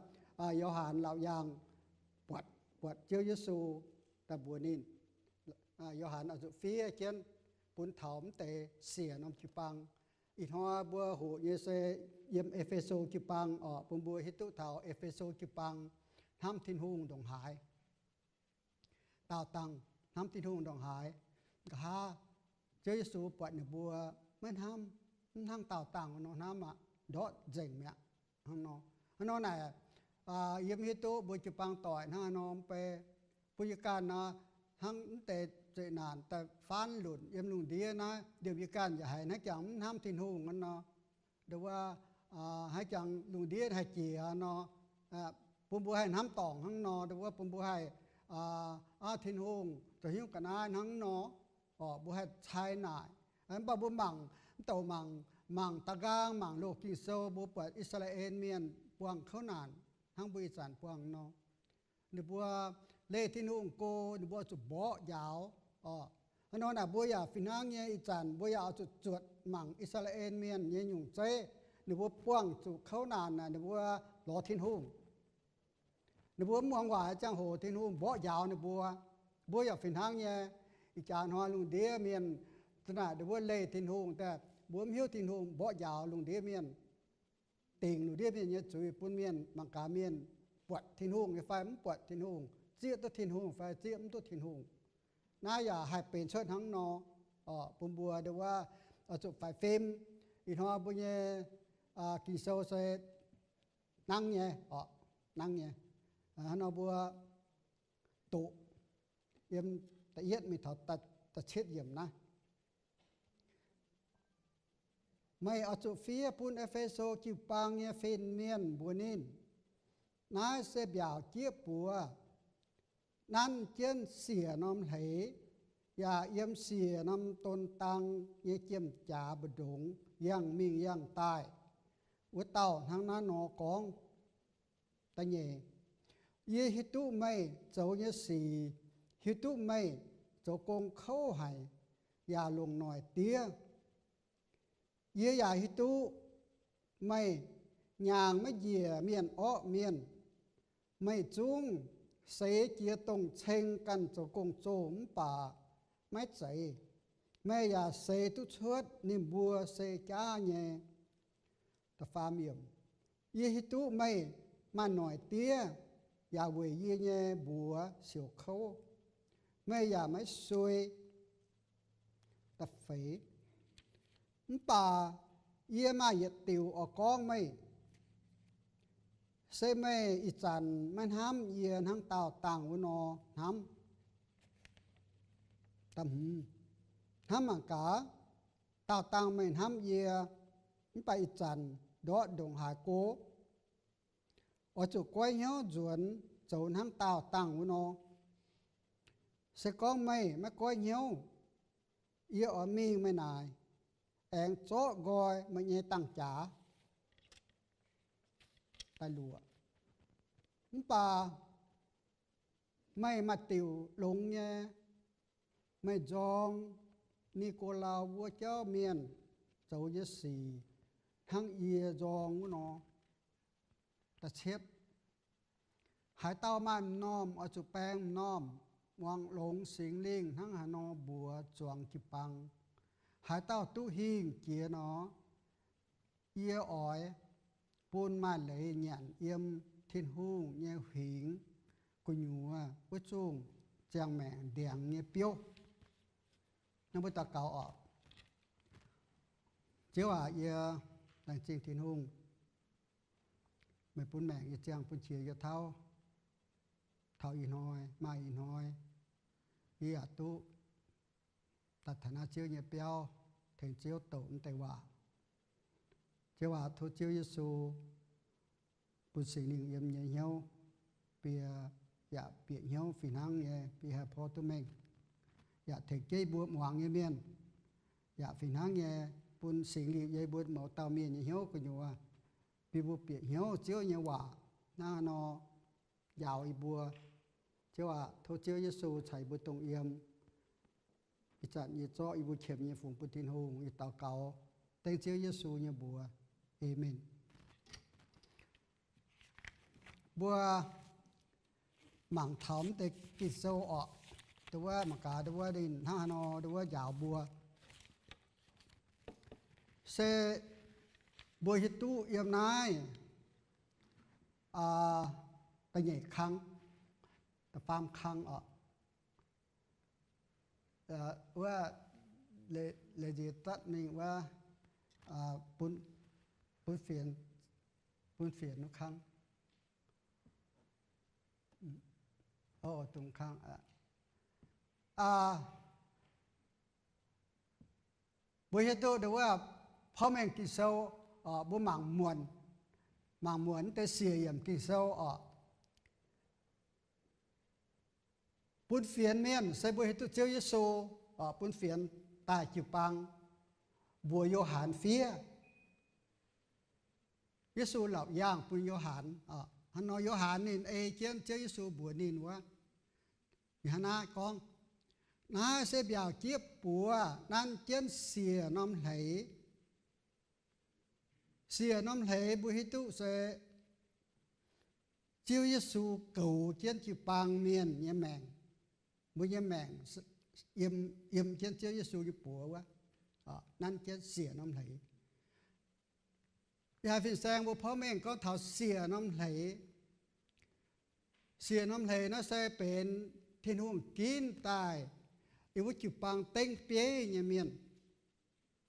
Yo^han Laauc Yaangh buatc, buatc Ziouv Yesu daaih mbuox ninh. Yo^han oix zuqc fiev jienv bun taux mv deix siec norm jiu-baang. Ih hnoi mbuo hoqc nyei se yiem E^fe^so jiu-baang oc, bun mbuo hiuv duqv taux E^fe^so jiu-baang hnamv Tin-Hungh ndongc haaix. Daauh dangh hnamv Tin-Hungh ndongc haaix. Nqa'haav Ziouv Yesu buatc ninh mbuo maiv hnamv, mv hnangv daauh dangh nor hnamv aqv, ndortv nzengc mi'aqv. Hnangv nor, hnangv nor naaic, yie mv hiuv duqv mbuo jiu-baang doic hnangv haaix nor mv bei. Bun yie ganh nor, hnangv mv deix zeqc naanc daaih faanv lunc yiem lungh ndiev naaiv, liemh yie ganh yaac haiz hnangv jangx mv hnamv Tin-Hungh hnangv nor. Nduov wuov, hnangv jangx lungh ndiev haih jiex nor, bun mbuo haih hnamv dorngc hnangv nor. Nduov wuov bun mbuo haih, aa, Tin-Hungh zoux hnyouv ga'naaiv hnangv nor, mbuo haih cai naaic. Mv baac mbuo mangc, mv douc mangc, mangc da'nqaang mangc loz Ging-Sou, mbuo buatc I^saa^laa^en Mienh buangh kouv naanc hnangv mbuo ih zanc buangh nor. Ninh mbuo leih Tin-Hungh go, ninh mbuo oix zuqc mborqv njaaux oc. Hnangv nor naaic mbuo yaac fih hnangv nyei, ih zanc mbuo yaac oix zuqc zuotc mangc I^saa^laa^en Mienh nyei nyungc zeiv. Ninh mbuo buangh zuqc kouv naanc naaic, ninh mbuo lorz Tin-Hungh. Ninh mbuo mv muangx waac ziangh hoc Tin-Hungh mborqv njaaux ninh mbuo. Mbuo yaac fih hnangv nyei. Ih jaax hnoi lungh ndiev mienh za'naaic ninh mbuo leih Tin-Hungh daaih, mbuo mv hiuv Tin-Hungh mborqv njaaux lungh ndiev mienh, dingc lungh ndiev mienh nyei zuiz bun mienh mangc gaax mienh buatc Tin-Hungh nyei fai mv buatc Tin-Hungh, zieqv duqv Tin-Hungh fai zieqv mv duqv Tin-Hungh. Naaiv yaac haih benx cuotv hnangv nor, oc, bun mbuo ndongc wuov oix zuqc faix fim. Ih hnoi mbuo nyei Ging-Sou se nangv nyei, oc, nangv nyei. Hnangv nor mbuo doqc yiem da'yietv mingh taux da'cietv yiemc naaiv. Meih oix zuqc fiev bun E^fe^so jiu-baang nyei fin-mienh mbuox ninh, naaiv se mbiaauc jieqv buoz, nanv jienv siec norm hleix, yaac yiem siec norm don dang nyei jiem-jaax mbu'ndongx yangh mingh yangh daaih. Wuov dauh hnangv naaiv nor gorngv. Da'nyeic, yie hiuv duqv meih zoux nyei sic, hiuv duqv meih zoux gong kouv haic, yaac longc noic diev. Yie yaac hiuv duqv meih nyaangc maiv njiec mienh orqv mienh. Meih zungv seix jiex dongh ceng ganh zoux gong-zoh mv baac maiv zeiz. Meih yaac seix duqv cuotv ninh mbuo se jaav nyei. Da'faam yiemc, yie hiuv duqv meih maaih noic diev yaac weic yie nyei mbuox siouc kouv. Meih yaac maiv suei. Da'feix, mv baac yie maaih yietc diuc oix gorngv meih, se meih ih zanc maiv hnamv yie hnangv daauh dangh wuov nor hnamv. Da'hmz, hnamv mangc gaax, daauh dangh meih hnamv yie, mv baac ih zanc ndortv ndongc haaix go, oix zuqc goiv hnyouv nzuonx zoux hnangv daauh dangh wuov nor. Se gorngv meih maiv goiv hnyouv, yie oix mingh meih naaic, aengx zorqv nqoi meih nyei dangh jaax daaih luoqc. Mv baac meih maaih diuc longx nyei. Meih nzorng Ni^go^lau wuov jauv mienh zoux nyei sic hnangv yie nzorng wuov nor. Da'cietv, haaix dauh maaih m'normh oix zuqc baeng m'normh, muangx longx Singx Lingh hnangv haaix nor mbuox zuangx jiu-baang. Haaix dauh duqv hingh jiex nor, yie oix bun maaih leiz nyanc yiem Tin-Hungh nyei huingx gu'nyuoz wuov zungh ziangh maengc ndiangx nyei biouv. Naaiv mbuo daux gaux oc. Ziouv aac, yie laengz zingh Tin-Hungh, meih bun maengc yie ziangh bun qiex yie tauv. Taux ih hnoi maaih ih hnoi, yie yaac duqv daaih taux naaiv Ziouv nyei biauv, tengx Ziouv douc mv deix waac. Ziouv aac, tov Ziouv Yesu bun Singx Lingh yiem nyei hnyouv, bie yaac bieqc hnyouv fih hnangv nyei, bie haih porv duqv mengh, yaac tengx jienv mbuo muangx nyei mienh, yaac fih hnangv nyei bun Singx Lingh yiem mbuo mouz dauh mienh nyei hnyouv gu'nyuoz, bie mbuo bieqc hnyouv Ziouv nyei waac hnangv haaix nor njaaux yie mbuo. Ziouv aac, tov Ziouv Yesu caux yie mbuo dongh yiem. Ih zanc yie zorqv yie mbuo qiemx nyei fungx bun Tin-Hungh, yie daux gaux dengv Ziouv Yesu nyei mbuox. Aamen. Mbuo mangc taux mv deix Ging-Sou orqc, ndau wuov mangc gaax ndau wuov ninh hnangv haaix nor ndau wuov njaaux mbuo. Se mbuo hiuv duqv yiem naaiv da'nyeic kang, da'faam kang orqc, wuov leiz nziex zatv mingh wuov, bun fienx, bun fienx wuov kang. Dongh kang, mbuo hiuv duqv ndau wuov porv mengh Ging-Sou, mbuo mangc muonc, mangc muonc mv deix siec yiemc Ging-Sou orqc. Bun fienx mienh se mbuo hiuv duqv Ziouv Yesu bun fienx daaih jiu-baang mbuox Yo^han fiev. Yesu laauc yaangh bun Yo^han. Hnangv nor Yo^han ninh ei jienv Ziouv Yesu mbuox ninh wuov, ninh hnangv naaiv gorngv, naaiv se mbiaauc jieqv buoz nanv jienv siec norm hleix. Siec norm hleix mbuo hiuv duqv se Ziouv Yesu goux jienv jiu-baang mienh nyei maengc. Mbuo nyei maengc yiem, yiem jienv Ziouv Yesu nyei buoz wuov, nanv jienv siec norm hleix. Yaac fin-saeng mbuo porv mengh gorngv taux siec norm hleix, Siec norm hleix naaiv se benx Tin-Hungh ginv daaih yiem wuov jiu-baang dengv bieiv nyei mienh.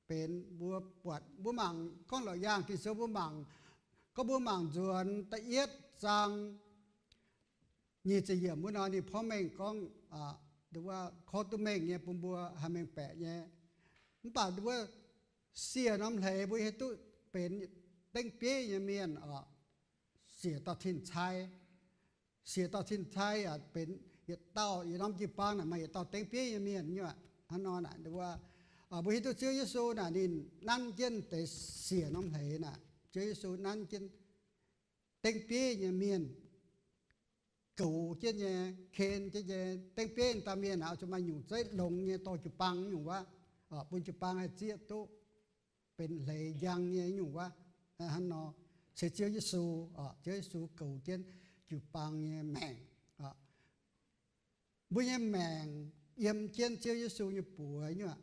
Benx mbuo buatc, mbuo mangc gorngv lorqc yaangh Ging-Sou mbuo mangc, gorngv mbuo mangc nzuonx da'yietv zaang nyic ziepc yiemc wuov nor, ninh porv mengh gorngv, korv duqv mengh nyei bun mbuo haih mengh baeqc nyei. Mv baac wuov siec norm hleix mbuo hiuv duqv benx dengv bieiv nyei mienh oc. Siec dauh tin-cai, siec dauh tin-cai yaac benx yietc dauh, yietc norm jiu-baang naaic maaih yietc dauh dengv bieiv nyei mienh nyei aqv. Hnangv nor naaic, mbuo hiuv duqv Ziouv Yesu naaic ninh nanv jienv deix siec norm hleix naaic, Ziouv Yesu nanv jienv dengv bieiv nyei mienh, goux jienv nyei, ken jienv nyei, dengv bieiv dauh mienh naaic oix zuqc maaih nyungc zeiv longx nyei dorh jiu-baang nyungc wuov, bun jiu-baang haih zieqv duqv benx hleix njang nyei nyungc wuov. Hnangv nor, se Ziouv Yesu, Ziouv Yesu goux jienv jiu-baang nyei maengc. Mbuo nyei maengc yiem jienv Ziouv Yesu nyei buoz nyei aqv.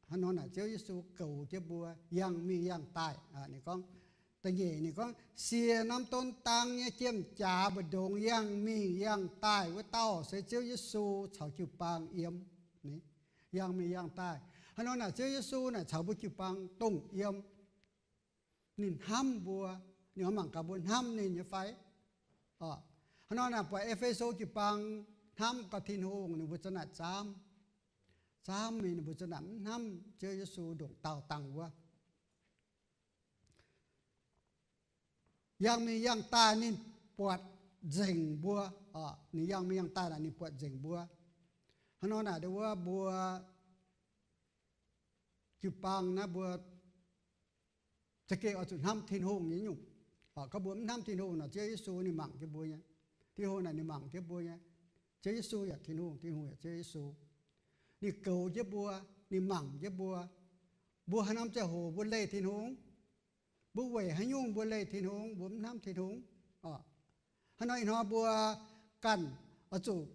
Hnangv nor naaic Ziouv Yesu goux jienv mbuo yangh mingh yangh daaih. Ninh gorngv, da'nyeic ninh gorngv, siec norm don dang nyei jiem-jaax mbu'ndongx yangh mingh yangh daaih wuov dauh se Ziouv Yesu caux jiu-baang yiem, yangh mingh yangh daaih. Hnangv nor naaic Ziouv Yesu naaic caux mbuo jiu-baang dongh yiem. Ninh hnamv mbuo, ninh oix mangc gaax mbuo hnamv ninh nyei fai. Hnangv nor naaic buatc E^fe^so jiu-baang hnamv gaax Tin-Hungh, ninh mbuo za'naaic zaamv, zaamv mingh ninh mbuo za'naaic mv hnamv Ziouv Yesu ndongc daauh dangh wuov. Yangh mingh yangh daaih ninh buatc nzengc mbuo. Ninh yangh mingh yangh daaih naaic ninh buatc nzengc mbuo. Hnangv nor naaic wuov mbuo jiu-baang naaiv mbuo za'gengh oix zuqc hnamv Tin-Hungh nyei nyungc. Gorngv mbuo mv hnamv Tin-Hungh nor, Ziouv Yesu ninh mangc jienv mbuo nyei. Tin-Hungh naaic ninh mangc jienv mbuo nyei. Ziouv Yesu yaac Tin-Hungh, Tin-Hungh yaac Ziouv Yesu. Ninh goux jienv mbuo, ninh mangc jienv mbuo. Mbuo haaix norm ziangh hoc mbuo leih Tin-Hungh? Mbuo weic haaix nyungc mbuo leih Tin-Hungh? Mbuo mv hnamv Tin-Hungh. Hnangv nor ih hnoi mbuo ganh oix zuqc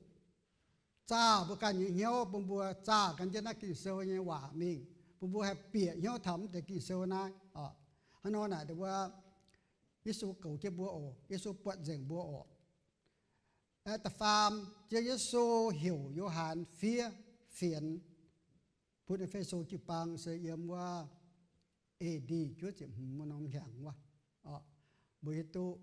zaah mbuo ganh nyei hnyouv bun mbuo zaah gan jienv naaiv Ging-Sou nyei waac mingh, bun mbuo haih bieqc hnyouv taux mv deix Ging-Sou naaiv. Hnangv nor naaic wuov, Yesu goux jienv mbuo oc. Yesu buatc nzengc mbuo oc. Da'faam, Ziouv Yesu heuc Yo^han fiev fienx bun E^fe^so jiu-baang se yiem wuov A D juov ziepc hmz wuov norm hnyangx wuov. Mbuo hiuv duqv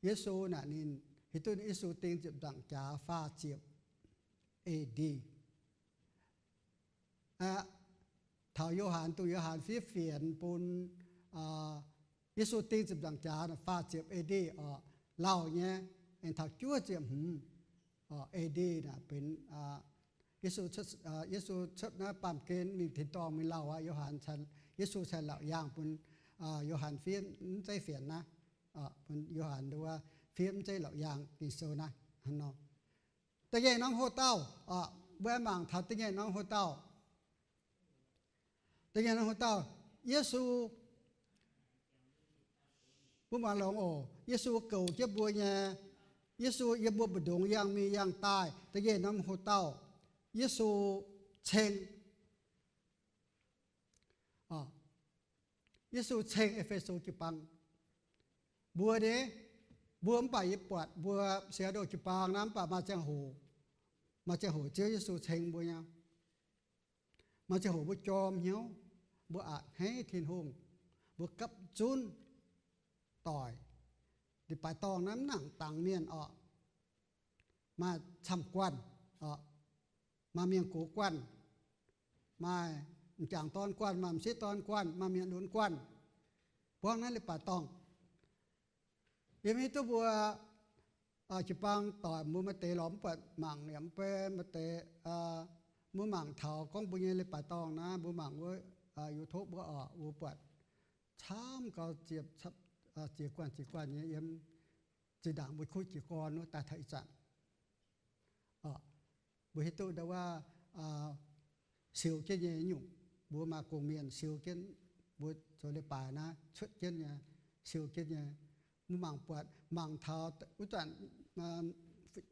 Yesu naaic ninh, hiuv duqv Yesu ding ziepc nzaangc jaax faah ziepc A D. Taux Yo^han, dongh Yo^han fiev fienx bun Yesu ding ziepc nzaangc jaax faah ziepc A D oc, lauh nyei, aengx taux juov ziepc hmz A D naaic benx Yesu, Yesu cuotv naaiv baamh gen mingh tin-dorngh mingh lauh aqv. Yo^han, Yesu cingx laauc yaangh bun Yo^han fiev mv zeiv fienx naaiv, bun Yo^han wuov fiev mv zeiv laauc yaangh Ging-Sou naaiv hnangv nor. Da'nyeic norm hoc-dauh, mbuo aengx mangc taux da'nyeic norm hoc-dauh. Da'nyeic norm hoc-dauh, Yesu, mbuo mangc longx oc. Yesu goux jienv mbuo nyei, Yesu yiem mbuo mbu'ndongx yangh mingh yangh daaih. Da'nyeic norm hoc-dauh, Yesu ceng Yesu ceng E^fe^so jiu-baang. Mbuo nyei, mbuo mv baac yie buatc mbuo Seattle jiu-baang naaiv mv baac maaih ziangh hoc, maaih ziangh hoc Ziouv Yesu ceng mbuo nyei. Maaih ziangh hoc mbuo jorm hnyouv, mbuo a'hneiv Tin-Hungh, mbuo gapv zunv doic. Leiz-baaix dorngh naaiv mv nangc dangx mienh oc. Maaih camv-guanh oc, maaih mienh gox guanh, maaih m'jangc dorn guanh, maaih m'sieqv dorn guanh, maaih mienh lunx guanh. Buangv naaiv leiz-baaix dorngh. Yie mv hiuv duqv mbuo jiu-baang doic mbuo maaih deix lorz mv buatc mangc yaac mv bei maaih deix, mbuo mangc taux gorngv mbuo nyei leiz-baaix dorngh naaiv, mbuo mangc wuov YouTube wuov oc, mbuo buatc camv gau, ziex guanh ziex guanh nyei yiem zinh ndaangc mbuo kuv jiez gorn wuov daaih taux ih zanc. Mbuo hiuv duqv ndau wuov siou jienv nyei nyungc, mbuo maaih gong-mienh siou jienv, mbuo zoux leiz-baaix naaiv cuotv jienv nyei, siou jienv nyei. Mbuo mangc buatc, mangc taux wuov zanc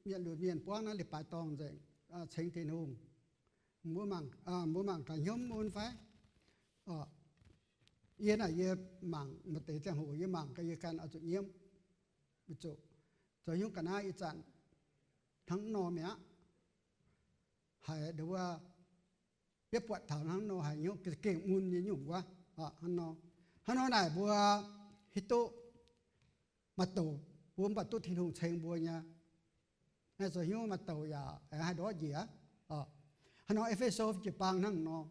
mienh lunx mienh buangv naaiv leiz-baaix dorngh nzengc, ceng Tin-Hungh. Mbuo mangc gaax hnyouv mun fai? Yie naaic yie mangc maaih deix ziangh hoc yie mangc gaax yie ganh oix zuqc nyiemv, zuqc zoux hnyouv ga'naaiv ih zanc hnangv nor mi'aqv. Haiz nduov, yie buatc taux hnangv nor haiz hnyouv gengh mun nyei nyungc wuov. Hnangv nor naaic mbuo hiuv duqv maaih douc mbuo mv baac duqv Tin-Hungh ceng mbuo nyei. Naaiv zoux hnyouv maaih douc yaac haih ndortv njiec. Hnangv nor E^fe^so jiu-baang hnangv nor.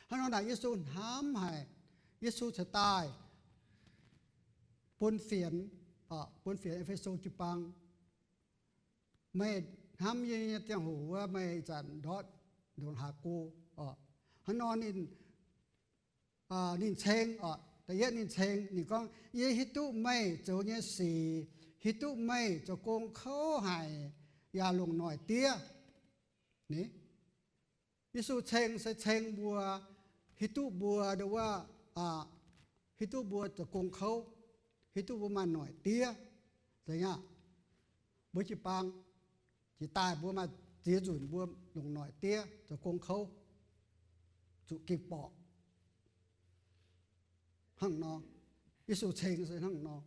Hnangv nor naaic Yesu hnamv haic, Yesu ceix daaih bun fienx, bun fienx E^fe^so jiu-baang, meih hnamv yie nyei ziangh hoc wuov, meih ih zanc ndortv ndongc haaix go? Hnangv nor ninh, ninh ceng, da'yietv ninh ceng, ninh gorngv, Yie hiuv duqv meih zoux nyei sic, hiuv duqv meih zoux gong kouv haic yaac longc noic diev. Yesu ceng se ceng mbuo, hiuv duqv mbuo nduov, hiuv duqv mbuo zoux gong kouv, hiuv duqv mbuo maaih noic diev. Zeiz aqv, mbuo jiu-baang, jiex daaih mbuo maaih ziex nzunc mbuo longc noic diev zoux gong kouv, zuqc ging-borqc. Hnangv nor, Yesu ceng se hnangv nor.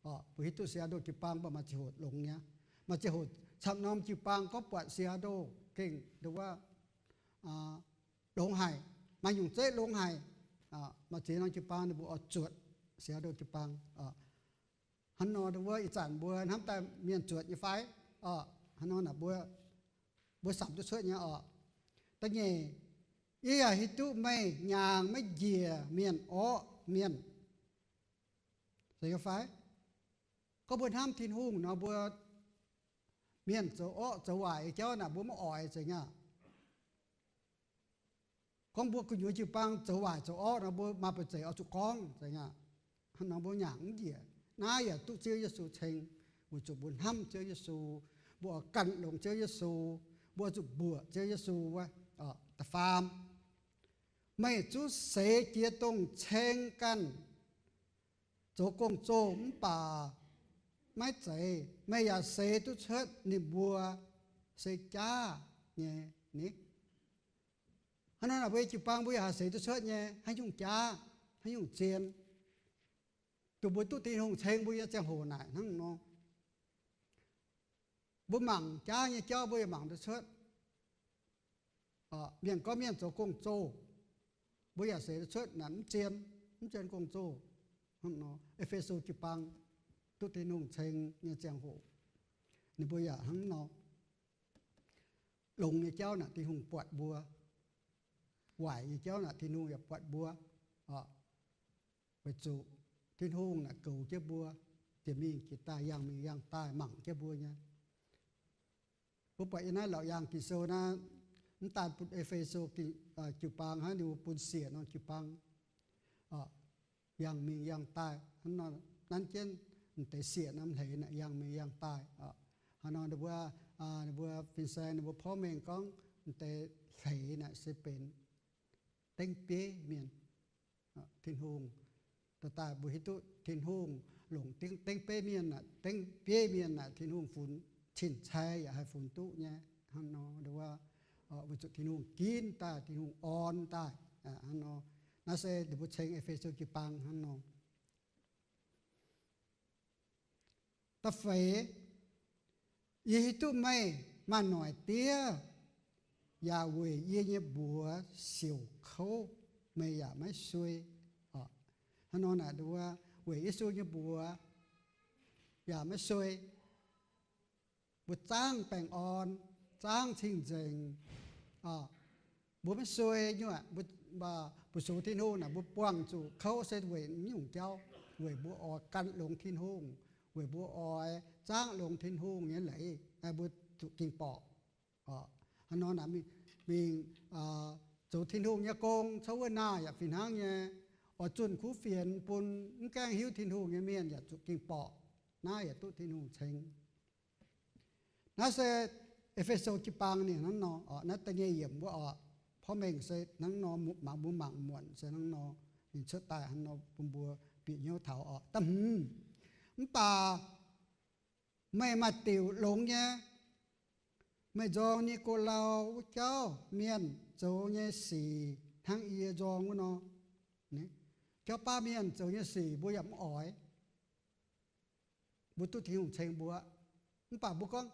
Mbuo hiuv duqv Seattle jiu-baang mv baac maaih ziangh hoc longx nyei. Maaih ziangh hoc camv norm jiu-baang gorngv buatc Seattle gengh nduov, longx haic, maaih nyungc zeiv longx haic. Maaih ziex norm jiu-baang ninh mbuo oix zuotc Seattle jiu-baang. Hnangv nor nduov, ih zanc mbuo hnamv daaih mienh zuotc nyei fai? Hnangv nor naaic mbuo, mbuo samx duqv cuotv nyei oc. Da'nyeic, yie yaac hiuv duqv meih nyaangc maiv njiec mienh orqv mienh. Zeiz nyei fai? Gorngv mbuo hnamv Tin-Hungh nor, mbuo, mienh zoux orqv zoux waaic nyei jauv naaic mbuo maiv oix, zeiz nyei aqv. Gorngv mbuo gu'nyuoz jiu-baang zoux waaic zoux orqv nor, mbuo maaih buoz-zaic oix zuqc gorngv, zeiz nyei aqv. Hnangv nor mbuo nyaangc mv njiec. Naaiv yaac duqv Ziouv Yesu ceng, weic zuqc mbuo hnamv Ziouv Yesu, mbuo oix ganh longx Ziouv Yesu, mbuo zuqc mbuoqc Ziouv Yesu wuov. Da'faam, meih zungv seix jiex dongh ceng ganh zoux gong-zoh mv baac maiv zeiz, meih yaac seix duqv cuotv ninh mbuo se jaav nyei ni. Hnangv nor naaic mbuo nyei jiu-baang mbuo yaac haih seix duqv cuotv nyei haaix nyungc jaav, haaix nyungc zien, dongh mbuo duqv Tin-Hungh ceng mbuo nyei ziangh hoc naaic hnangv nor. Mbuo mangc jaav nyei jauv mbuo yaac mangc duqv cuotv. Mienh gorngv mienh zoux gong-zoh, mbuo yaac seix duqv cuotv naaic mv zien, mv zien gong-zoh. Hnangv nor E^fe^so jiu-baang duqv Tin-Hungh ceng nyei ziangh hoc, ninh mbuo yaac hnangv nor. Longx nyei jauv naaic Tin-Hungh buatc mbuo, waaic nyei jauv naaic Tin-Hungh yaac buatc mbuo. Weic zuqc Tin-Hungh naaic goux jienv mbuo, jiex mingh jiex daaih, yangh mingh yangh daaih, mangc jienv mbuo nyei. Mbuo buatc yiem naaiv Laauc Yaangh Ging-Sou naaiv, mv daan bun E^fe^so jiu-baang hnangv, ninh mbuo bun siec norm jiu-baang yangh mingh yangh daaih. Nanv jienv m'deix siec norm hleix naaic yangh mingh yangh daaih. Hnangv nor ninh mbuo, ninh mbuo fin-saeng ninh mbuo porv mengh gorngv m'deix hleix naaic se benx dengv bieiv mienh. Tin-Hungh, daaih mbuo hiuv duqv Tin-Hungh longc dengv bieiv mienh, dengv bieiv mienh naaic Tin-Hungh funx cing-cai yaac haih funx duqv nyei. Hnangv nor, weic zuqc Tin-Hungh ginv daaih, Tin-Hungh orn daaih. Hnangv nor, naaiv se ninh mbuo ceng E^fe^so jiu-baang hnangv nor. Da'feix, yie hiuv duqv meih maaih noic diev, yaac weic yie nyei mbuox siouc kouv, meih yaac maiv suei. Hnangv nor naaic, weic Yesu nyei mbuox yaac maiv suei. Mbuo zaangv baengh orn, zaangv cing-nzengc. Mbuo maiv suei nyuoqc, mbuo sux Tin-Hungh naaic mbuo buangh zuqc kouv se weic nyungc jauv, weic mbuo oix gan longx Tin-Hungh, weic mbuo oix zaangv longx Tin-Hungh nyei leiz, mbuo zuqc ging-borqc. Hnangv nor naaic mingh zoux Tin-Hungh nyei gong, cuotv wuov naah yaac fih hnangv nyei, oix zunh kuv fienx bun mv gaengh hiuv Tin-Hungh nyei mienh yaac zuqc ging-borqc. Naaiv yaac duqv Tin-Hungh ceng. Naaiv se E^fe^so jiu-baang ninh hnangv nor, naaiv da'nyeic yiemc wuov oc. Porv mengh se hnangv nor, mangc mbuo mangc muonc se hnangv nor, ninh cuotv daaih hnangv nor bun mbuo bieqc hnyouv taux oc. Da'hmz, mv baac meih maaih diuc longx nyei. Meih nzorng Ni^ko^lau wuov jauv mienh zoux nyei sic hnangv yie nzorng wuov nor. Jauv baav mienh zoux nyei sic mbuo yaac mv oix. Mbuo duqv Tin-Hungh ceng mbuo. Mv baac mbuo gorngv,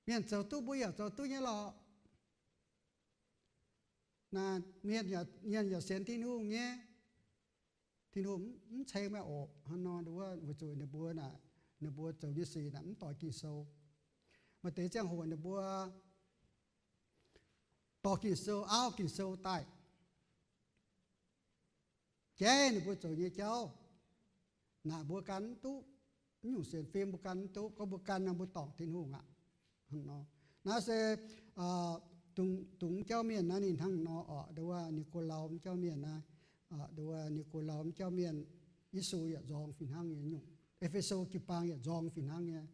mienh zoux duqv mbuo yaac zoux duqv nyei lorqc. Naaiv mienh yaac, mienh yaac sienx Tin-Hungh nyei. Tin-Hungh mv ceng meih oc. Hnangv nor, nduov, weic zuqc ninh mbuo naaic, ninh mbuo zoux nyei sic naaic mv doix Ging-Sou. Maaih deix ziangh hoc ninh mbuo dorh Ging-Sou, auv Ging-Sou daaih jaiv ninh mbuo zoux nyei jauv. Naaic mbuo gan mv duqv, mv nyungc sienx fim mbuo gan mv duqv. Gorngv mbuo gan nor mbuo dorngc Tin-Hungh aqv. Naaiv se dungx, dungx jauv mienh naaiv ninh hnangv nor oc. Nduov, Ni^ko^lau jauv mienh naaiv, nduov, Ni^ko^lau jauv mienh, Yesu yaac nzorng fih hnangv nyei nyungc. E^fe^so jiu-baang yaac nzorng fih hnangv nyei.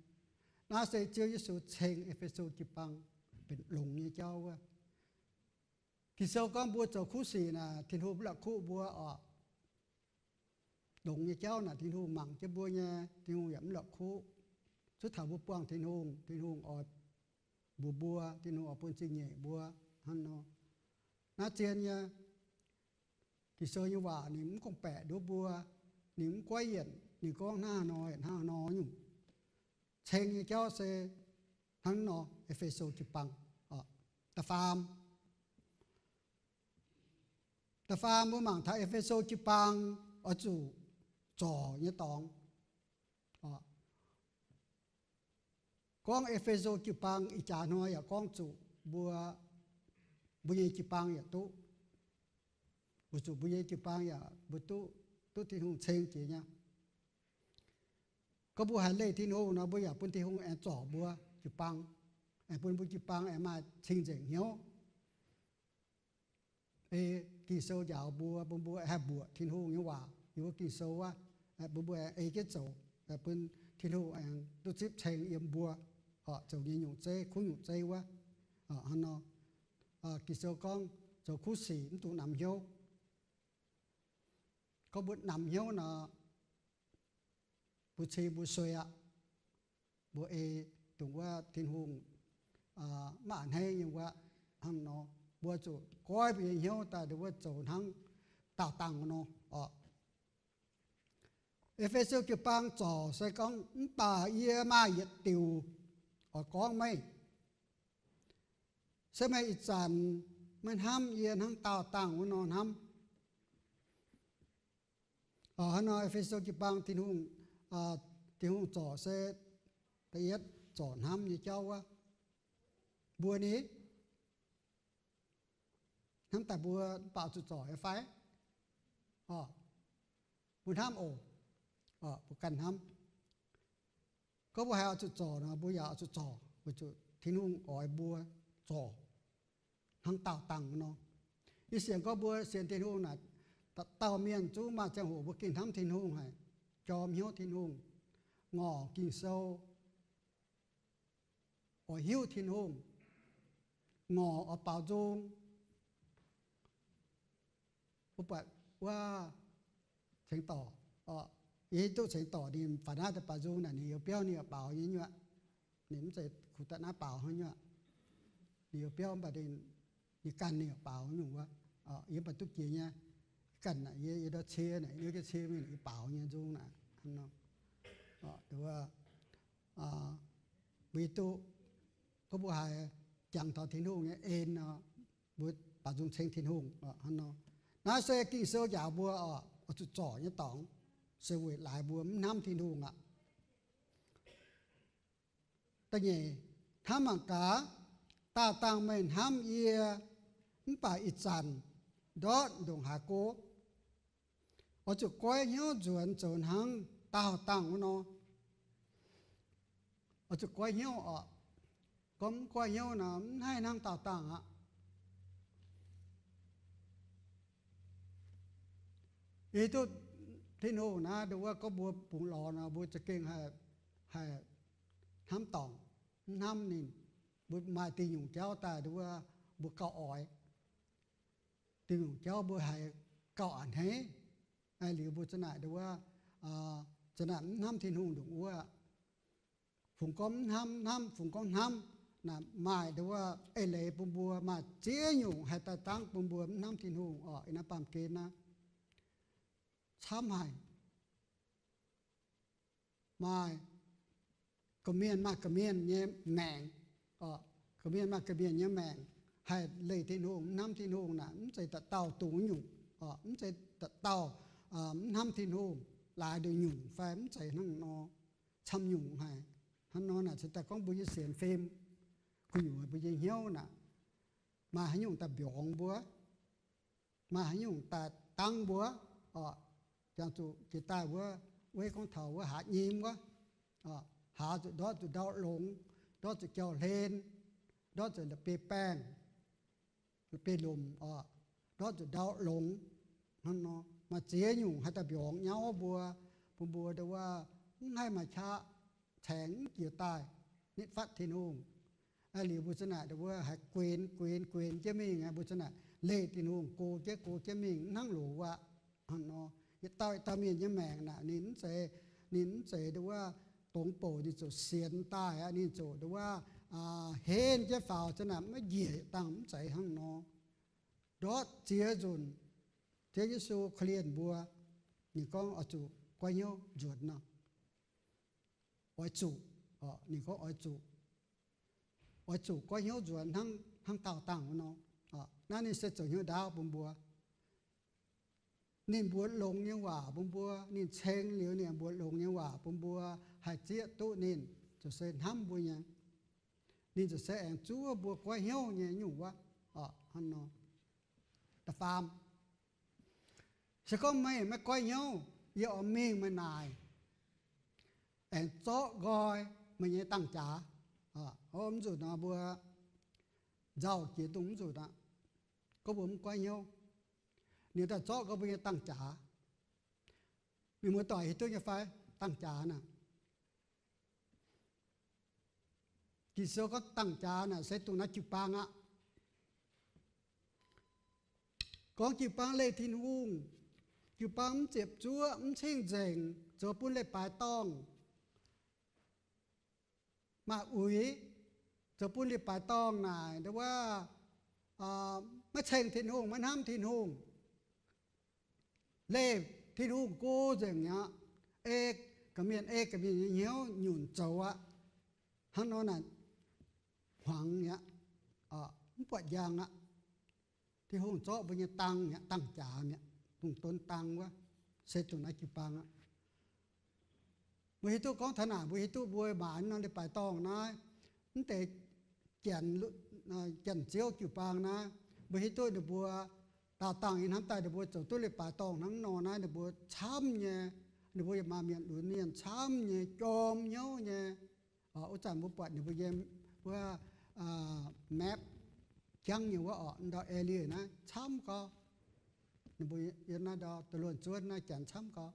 Naaiv se Ziouv Yesu ceng E^fe^so jiu-baang benx longx nyei jauv wuov. Ging-Sou gorngv mbuo zoux kuv sic naaic Tin-Hungh mv la'kuqv mbuo oc. Longx nyei jauv naaic Tin-Hungh mangc jienv mbuo nyei, Tin-Hungh yaac mv la'kuqv. Cuotv taux mbuo buangh Tin-Hungh, Tin-Hungh oix mbuox mbuo, Tin-Hungh oix bun zingh nyeic mbuo hnangv nor. Naaiv zien nyei. Ging-Sou nyei waac ninh mv gorngv-baeqc nduov mbuo, ninh mv goiv yienc, ninh gorngv hnangv haaix nor, hnangv haaix nor nyungc. Ceng nyei jauv se hnangv nor, E^fe^so jiu-baang. Da'faam, da'faam mbuo mangc taux E^fe^so jiu-baang oix zuqc zorc nyei dorngx. Gorngv E^fe^so jiu-baang ih jaax hnoi yaac gorngv zuqc mbuo, mbuo nyei jiu-baang yaac duqv, weic zuqc mbuo nyei jiu-baang yaac mbuo duqv, duqv Tin-Hungh ceng jiex nyei. Gorngv mbuo haiz leih Tin-Hungh nor, mbuo yaac bun Tin-Hungh aengx zorc mbuo jiu-baang, aengx bun mbuo jiu-baang aengx maaih cing-nzengc hnyouv. Ei Ging-Sou njaaux mbuo, bun mbuo haih mbuoqc Tin-Hungh nyei waac yiem wuov Ging-Sou wuov, bun mbuo aengx ei jienv zoux, bun Tin-Hungh aengx duqv zipv ceng yiem mbuo, oc, zoux nyei nyungc zeiv, kuv nyungc zeiv wuov. Hnangv nor, Ging-Sou gorngv zoux kuv sic mv dungx namx hnyouv. Gorngv mbuo namx hnyouv nor, mbuo cing mbuo sueih aqv. Mbuo ei dongh wuov Tin-Hungh maiv a'hneiv nyei wuov. Hnangv nor, mbuo zuqc goiv mbuo nyei hnyouv daaih nduov wuov zoux hnangv daauh dangh nor. E^fe^so jiu-baang zorc se gorngv, mv baac yie maaih yietc diuc oix gorngv meih. Se meih ih zanc maiv hnamv yie hnangv daauh dangh wuov nor hnamv. Hnangv nor, E^fe^so jiu-baang Tin-Hungh, Tin-Hungh zorc se da'yietv zorc hnamv nyei jauv wuov. Mbuo ni, hnamv daaih mbuo mv baac zuqc zorc nyei fai? Mbuo hnamv oc. Mbuo ganh hnamv. Gorngv mbuo haiz oix zuqc zorc nor, mbuo yaac oix zuqc zorc, weic zuqc Tin-Hungh oix mbuo zorc hnangv daauh dangh nor. Yie sienx gorngv mbuo sienx Tin-Hungh naaic, dauh dauh mienh zungv maaih ziangh hoc mbuo gengh hnamv Tin-Hungh haic, jorm hnyouv Tin-Hungh, ngorc Ging-Sou, oix hiuv Tin-Hungh, ngorc oix baaux nzung. Mbuo buatc wuov cengx dorc, yie hiuv duqv cengx dorc ninh faaux naaiv daaih baaux nzung naaic, ninh youz biauv ninh yaac baaux nyei nyuoqc. Ninh mv zeiz kuh daaih naaiv baaux hnangv nyuoqc. Ninh youz biauv mv baac ninh, ninh ganh ninh yaac baaux nyungc wuov. Yie mv baac duqv jiex nyei. Ganh naaic yie, yie ndau cie naaic, yie ndau cie mingh naaic yie baaux nyei nzung naaic. Mbuo duqv, gorngv mbuo haiz jangx taux Tin-Hungh nyei en nor, mbuo baaux nzung ceng Tin-Hungh hnangv nor. Naaiv se Ging-Sou njaaux mbuo oix zuqc zorc nyei dorngx, se weic laaix mbuo mv hnamv Tin-Hungh aqv. Da'nyeic, hnamv mangc gaax, daauh dangh meih hnamv yie, mv baac ih zanc ndortv ndongc haaix go, oix zuqc goiv hnyouv nzuonx zoux hnangv daauh dangh wuov nor. Oix zuqc goiv hnyouv oc. Gorngv mv goiv hnyouv nor, mv haih hnangv daauh dangh aqv. Yie hiuv duqv Tin-Hungh naaiv nduov wuov, gorngv mbuo bungx lorz nor, mbuo za'gengh haih, haih hnamv dorngc, mv hnamv ninh. Mbuo maaih dingh nyungc jauv daaih nduov wuov, mbuo gauh oix. Dingh nyungc jauv mbuo haiz gauh a'hneiv. Liuz mbuo za'naaic nduov wuov, za'naaic mv hnamv Tin-Hungh ndongc wuov. Fungx gorngv mv hnamv, hnamv, fungx gorngv hnamv, naaic maaih nduov wuov eix leiz bun mbuo, maaih ziex nyungc haih daaih dangv bun mbuo mv hnamv Tin-Hungh oc. Ih naaiv baamh gen naaiv camv haic. Maaih Gorqv-mienh maaih gorqv-mienh nyei maengc. Gorqv-mienh maaih gorqv-mienh nyei maengc. Haih leih Tin-Hungh, mv hnamv Tin-Hungh naaic, mv zeiz dauh dauh dungx nyungc. Mv zeiz dauh dauh mv hnamv Tin-Hungh laaix nduqc nyungc fai mv zeiz hnangv nor. Camv nyungc haic. Hnangv nor naaic se daaih gorngv mbuo nyei sienx fim, gu'nyuoz mbuo nyei hnyouv naaic, maaih haaix nyungc daaih mbiorngz mbuo, maaih haaix nyungc daaih dangv mbuo. Jangx zuqc jiex daaih wuov, wuov gorngv taux wuov haaz nyim wuov, haaz zuqc ndortv zuqc ndau longx, ndortv zuqc jauv-hlen, ndortv zuqc la'bieiv-baengh, la'bieiv-lomc, ndortv zuqc ndau longx. Hnangv nor maaih ziex nyungc haih daaih mbiorngz nyauv mbuo, bun mbuo ndau wuov mv haih maaih qaqv caengx mv jiex daaih nitv fatv Tin-Hungh. Aa, liuz mbuo za'naaic ndau wuov haih guenx guenx guenx jienv mingh, mbuo za'naaic leih Tin-Hungh go jienv go jienv mingh, mv hnangv loz aqv. Hnangv nor yietc dauh yietc dauh mienh nyei maengc naaic ninh mv zeiz, ninh mv zeiz ndau wuov dongz bouc ninh ziouc sienx daaih aqv, ninh ziouc ndau wuov henv jienv faaux za'naaic maiv njiec dangh, mv zeiz hnangv nor. Ndortv ziex nzunc, Ziouv Yesu korv-lienh mbuo, ninh gorngv oix zuqc goiv hnyouv nzuonx nor. Oix zuqc, ninh gorngv oix zuqc, oix zuqc goiv hnyouv nzuonx hnangv, hnangv daauh dangh wuov nor. Naaiv ninh se zoux hnyouv ndaauv bun mbuo. Ninh mbuox longx nyei waac bun mbuo, ninh ceng liuz ninh mbuox longx nyei waac bun mbuo, haih zieqv duqv ninh ziouc se hnamv mbuo nyei. Ninh ziouc se aengx zuov mbuo goiv hnyouv nyei nyungc wuov. Hnangv nor. Da'faam, se gorngv meih maiv goiv hnyouv, yie oix mingh meih naaic, aengx zorqv nqoi meih nyei dangh jaax. Mv nzunc nor mbuo nzauh jiex dongh mv nzunc aqv. Gorngv mbuo mv goiv hnyouv, ninh daaih zorqv nqoi mbuo nyei dangh jaax. Mienh muoz-doic hiuv duqv nyei fai? Dangh jaax naaic, Ging-Sou gorngv dangh jaax naaic se dongh naaiv jiu-baang aqv. Gorngv jiu-baang leih Tin-Hungh, jiu-baang mv ziepc zuoqv, mv cing-nzengc, zoux bun leiz-baaix dorngh maaih uix, zoux bun leiz-baaix dorngh naaic ndau wuov maiv ceng Tin-Hungh, maiv hnamv Tin-Hungh, leih Tin-Hungh go nzengc aqv. Ei gorqv-mienh, ei gorqv-mienh nyei hnyouv nyunc zoux aqv. Hnangv nor naaic hmuangx mi'aqv, mv buatc njang aqv. Tin-Hungh zorqv mbuo nyei dangh mi'aqv, dangh jaax mi'aqv, dongh donx dangh wuov, se dongh naaiv jiu-baang aqv. Mbuo hiuv duqv gorngv taux naaic, mbuo hiuv duqv mbuo maaiz norm leiz-baaix dorngh naaiv, mv deix janx, janx-ziouv jiu-baang naaiv, mbuo hiuv duqv ninh mbuo daauh dangh yiem hnamv daaih ninh mbuo zoux duqv leiz-baaix dorngh hnangv nor naaiv, ninh mbuo camv nyei, ninh mbuo yaac maaih mienh lunx mienh camv nyei, jorm hnyouv nyei. Wuov zanc mbuo buatc ninh mbuo yiem wuov map jangv nyei wuov orqc, ndau area naaiv camv gau. Ninh mbuo yiem naaiv ndau da'luonx zuonv naaiv janx camv gau.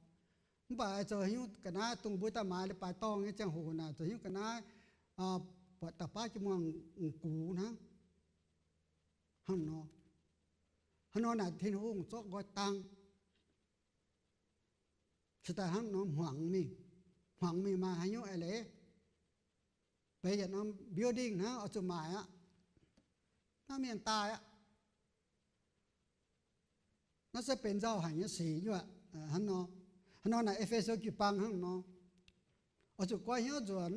Mv baac zoux haaix nyungc ga'naaiv dongh mbuo daaih maaiz leiz-baaix dorngh nyei ziangh hoc naaic, zoux haaix nyungc ga'naaiv buatc da'baav jienv muangh gux hnangv. Hnangv nor, hnangv nor naaic Tin-Hungh zorqv nqoi dangh se daaih hnangv nor hmuangx mingh. Hmuangx mingh maaih haaix nyungc eix leiz? Beiv yietc norm building hnangv oix zuqc maaic aqv. Naaiv mienh daaih aqv. Naaiv se benx nzauh haic nyei sic nyuoqc. Hnangv nor, hnangv nor naaic E^fe^so jiu-baang hnangv nor, oix zuqc goiv hnyouv nzuonx.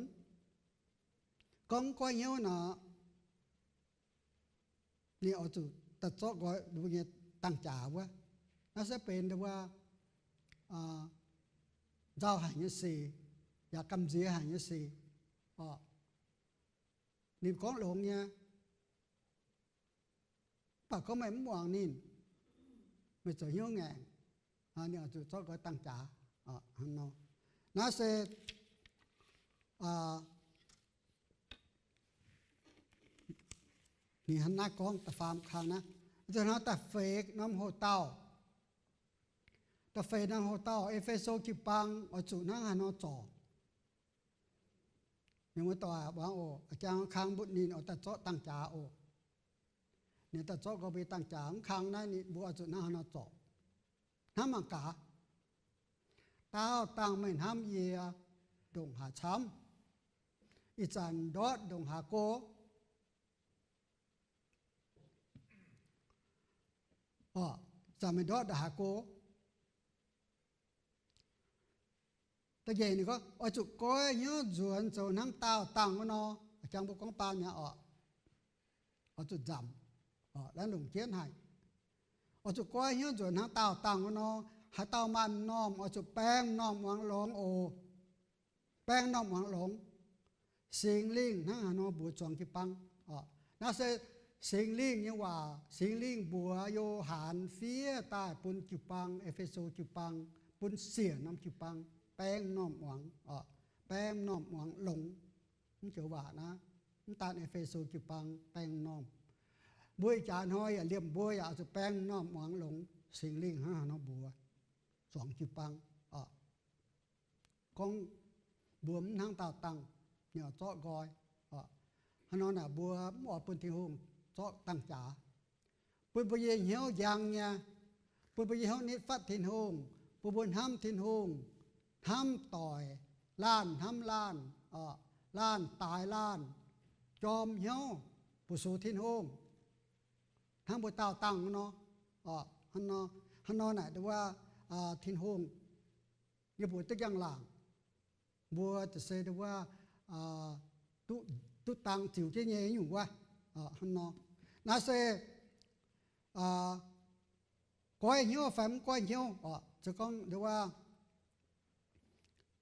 Gorngv mv goiv hnyouv nor, ninh oix zuqc daaih zorqv nqoi mbuo nyei dangh jaax wuov. Naaiv se benx wuov nzauh haic nyei sic, yaac gamh nziex haic nyei sic orqc. Ninh gorngv longx nyei. Mv baac gorngv meih mv muangx ninh, meih zoux hnyouv ngaengc, ninh oix zuqc zorqv nqoi dangh jaax. Hnangv nor, naaiv se ninh hnangv naaiv gorngv da'faam kang naaiv. Nzunc hnangv da'feix norm hoc-dauh, da'feix norm hoc-dauh E^fe^so jiu-baang oix zuqc hnangv haaix nor zorc. Mienh muoz-doic muangx oc, jangx kang mbuo ninh oix daaih zorqv dangh jaax oc. Ninh daaih zorqv nqoi mbuo nyei dangh jaax, mv kang naaiv ninh mbuo oix zuqc hnangv haaix nor zorc. Hnamv mangc gaax, daauh dangh meih hnamv yie ndongc haaix camv? Ih zanc ndortv ndongc haaix go? Orqc, zanc meih ndortv ndongc haaix go? Da'nyeic ninh gorngv, oix zuqc goiv hnyouv nzuonx zoux hnangv daauh dangh wuov nor. Jang mbuo gorngv baan mi'aqv oc. Oix zuqc nzamc, oix longc jienv haic. Oix zuqc goiv hnyouv nzuonx hnangv daauh dangh wuov nor. Haaix dauh maaih m'normh oix zuqc baeng m'normh muangx longx oc. Baeng m'normh muangx longx. Singx Lingh hnangv haaix nor mbuox zuangx jiu-baang. Naaiv se Singx Lingh nyei waac. Singx Lingh mbuox Yo^han fiev daaih bun jiu-baang, E^fe^so jiu-baang, bun siec norm jiu-baang, baeng m'normh muangx, baeng m'normh muangx longx. Mv joux waac naaiv, mv daan E^fe^so jiu-baang baeng m'normh. Mbuo ih jaax hnoi yaac liemh mbuo yaac oix zuqc baeng m'normh muangx longx. Singx Lingh hnangv haaix nor mbuox zuangx jiu-baang, gorngv mbuo mv hnangv daauh dangh, ninh oix zorqv nqoi. Hnangv nor naaic mbuo mv oix bun Tin-Hungh zorqv dangh jaax, bun mbuo nyei hnyouv njang nyei, bun mbuo nyei hnyouv nitv fatv Tin-Hungh, bun mbuo hnamv Tin-Hungh, hnamv doic, laanh hnamv laanh, laanh daaix laanh, jorm hnyouv, bu sux Tin-Hungh, hnangv mbuo daauh dangh nor. Hnangv nor naaic nduov wuov, Tin-Hungh yie mbuox duqv njang-laangc, mbuo ziouc se nduov wuov, duqv dangh ziux jienv nyei nyungc wuov. Hnangv nor, naaiv se goiv hnyouv fai mv goiv hnyouv oc. Se gorngv nduov wuov,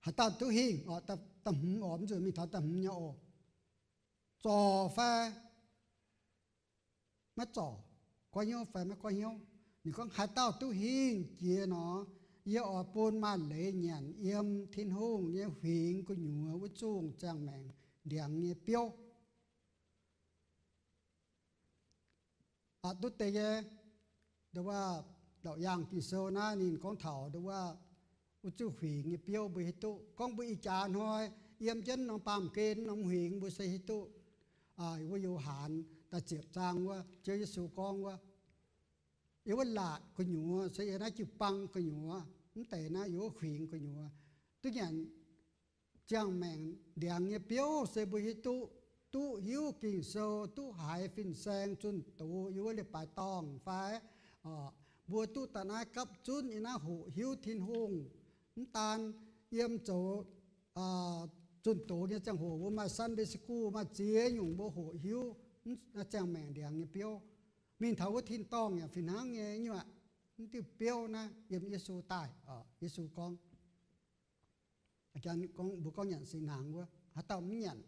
haaix dauh duqv hingh oc, da'hmz oc, mv zuqc mingh taux da'hmz nyei oc. Zorc fai maiv zorc, goiv hnyouv fai maiv goiv hnyouv. Ninh gorngv, haaix dauh duqv hingh jiex nor, yie oix bun maaih leiz nyanc yiem Tin-Hungh nyei huingx gu'nyuoz wuov zungh ziangh maengc ndiangx nyei biouv. Aqc duqv deix nyei, nduov wuov, ndau-yaangh Ging-Sou naaiv ninh gorngv taux nduov wuov, wuov zungh huingx nyei biouv mbuo hiuv duqv. Gorngv mbuo ih jaax hnoi yiem jienv norm baamh gen norm huingx mbuo se hiuv duqv, wuov Yo^han da'ziepc zaang wuov, Ziouv Yesu gorngv wuov, yiem wuov laatc gu'nyuoz se yiem naaiv jiu-baang gu'nyuoz, mv deix naaiv yiem wuov huingx gu'nyuoz, duqv nyanc ziangh maengc ndiangx nyei biouv se mbuo hiuv duqv, duqv hiuv Ging-Sou, duqv haiz fin-saeng zunh doz yiem wuov leiz-baaix dorngh fai, mbuo duqv daaih naaiv gapv zunv yiem naaiv hoqc hiuv Tin-Hungh. Mv daan yiem zoux zunh doz nyei ziangh hoc mbuo maaih Sunday school, maaih ziex nyungc mbuo hoqc hiuv naaiv ziangh maengc ndiangx nyei biouv. Mingh taux wuov tin-dorngh yaac fih hnangv nyei nyuoqc. Mv diuh biouv naaiv yiem Yesu daaih, Yesu gorngv, gorngv mbuo gorngv nyanc singx hnaangx wuov, haaix dauh mv nyanc,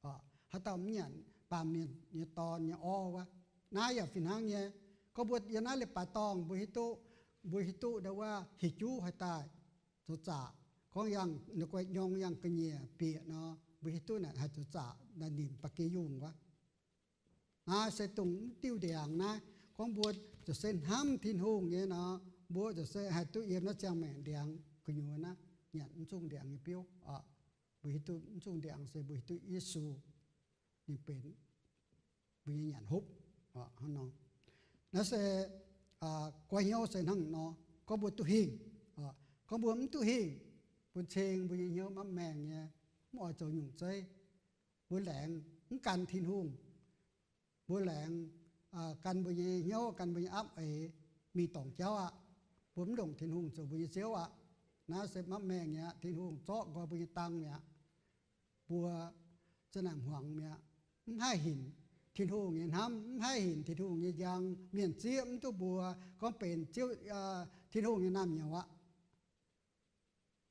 haaix dauh mv nyanc baamh mienh nyei dorn nyei orv wuov. Naaiv yaac fih hnangv nyei. Gorngv mbuo yiem naaiv leiz-baaix dorngh mbuo hiuv duqv, mbuo hiuv duqv nduov wuov hieh juv haaix daaih zoux zaqc. Gorngv yangh guei nyong yangh ga'nyiec bieqc nor, mbuo hiuv duqv naaic haih zoux zaqc naaic nimc ba'gi yungh wuov. Naaiv se dongh mv diuh ndiangx naaiv. Gorngv mbuo ziouc se hnamv Tin-Hungh nyei nor, mbuo ziouc se haih duqv yiem naaiv ziangh maengc ndiangx gu'nyuoz naaiv nyanc mv zungh ndiangx nyei biouv. Mbuo hiuv duqv mv zungh ndiangx se mbuo hiuv duqv Yesu, ninh benx mbuo nyei nyanc hopv. Hnangv nor, naaiv se goiv hnyouv se hnangv nor. Gorngv mbuo duqv hingh, gorngv mbuo mv duqv hingh, bun cing mbuo nyei hnyouv maiv maengh nyei, mv oix zoux nyungc zeiv. Mbuo laengz mv gan Tin-Hungh. Mbuo laengz gan mbuo nyei hnyouv, gan mbuo nyei apv eix mingh dorngc jauv aqv. Mbuo mv longc Tin-Hungh zoux mbuo nyei Ziouv aqv. Naaiv se maiv maengh mi'aqv. Tin-Hungh zorqv nqoi mbuo nyei dang mi'aqv. Mbuo za'naaic hmuangx mi'aqv. Mv haih hinc Tin-Hungh nyei hnamv, mv haih hinc Tin-Hungh nyei njang. Mienh zieqv mv duqv mbuo, gorngv benx Ziouv, Tin-Hungh nyei naamh nyouz aqv.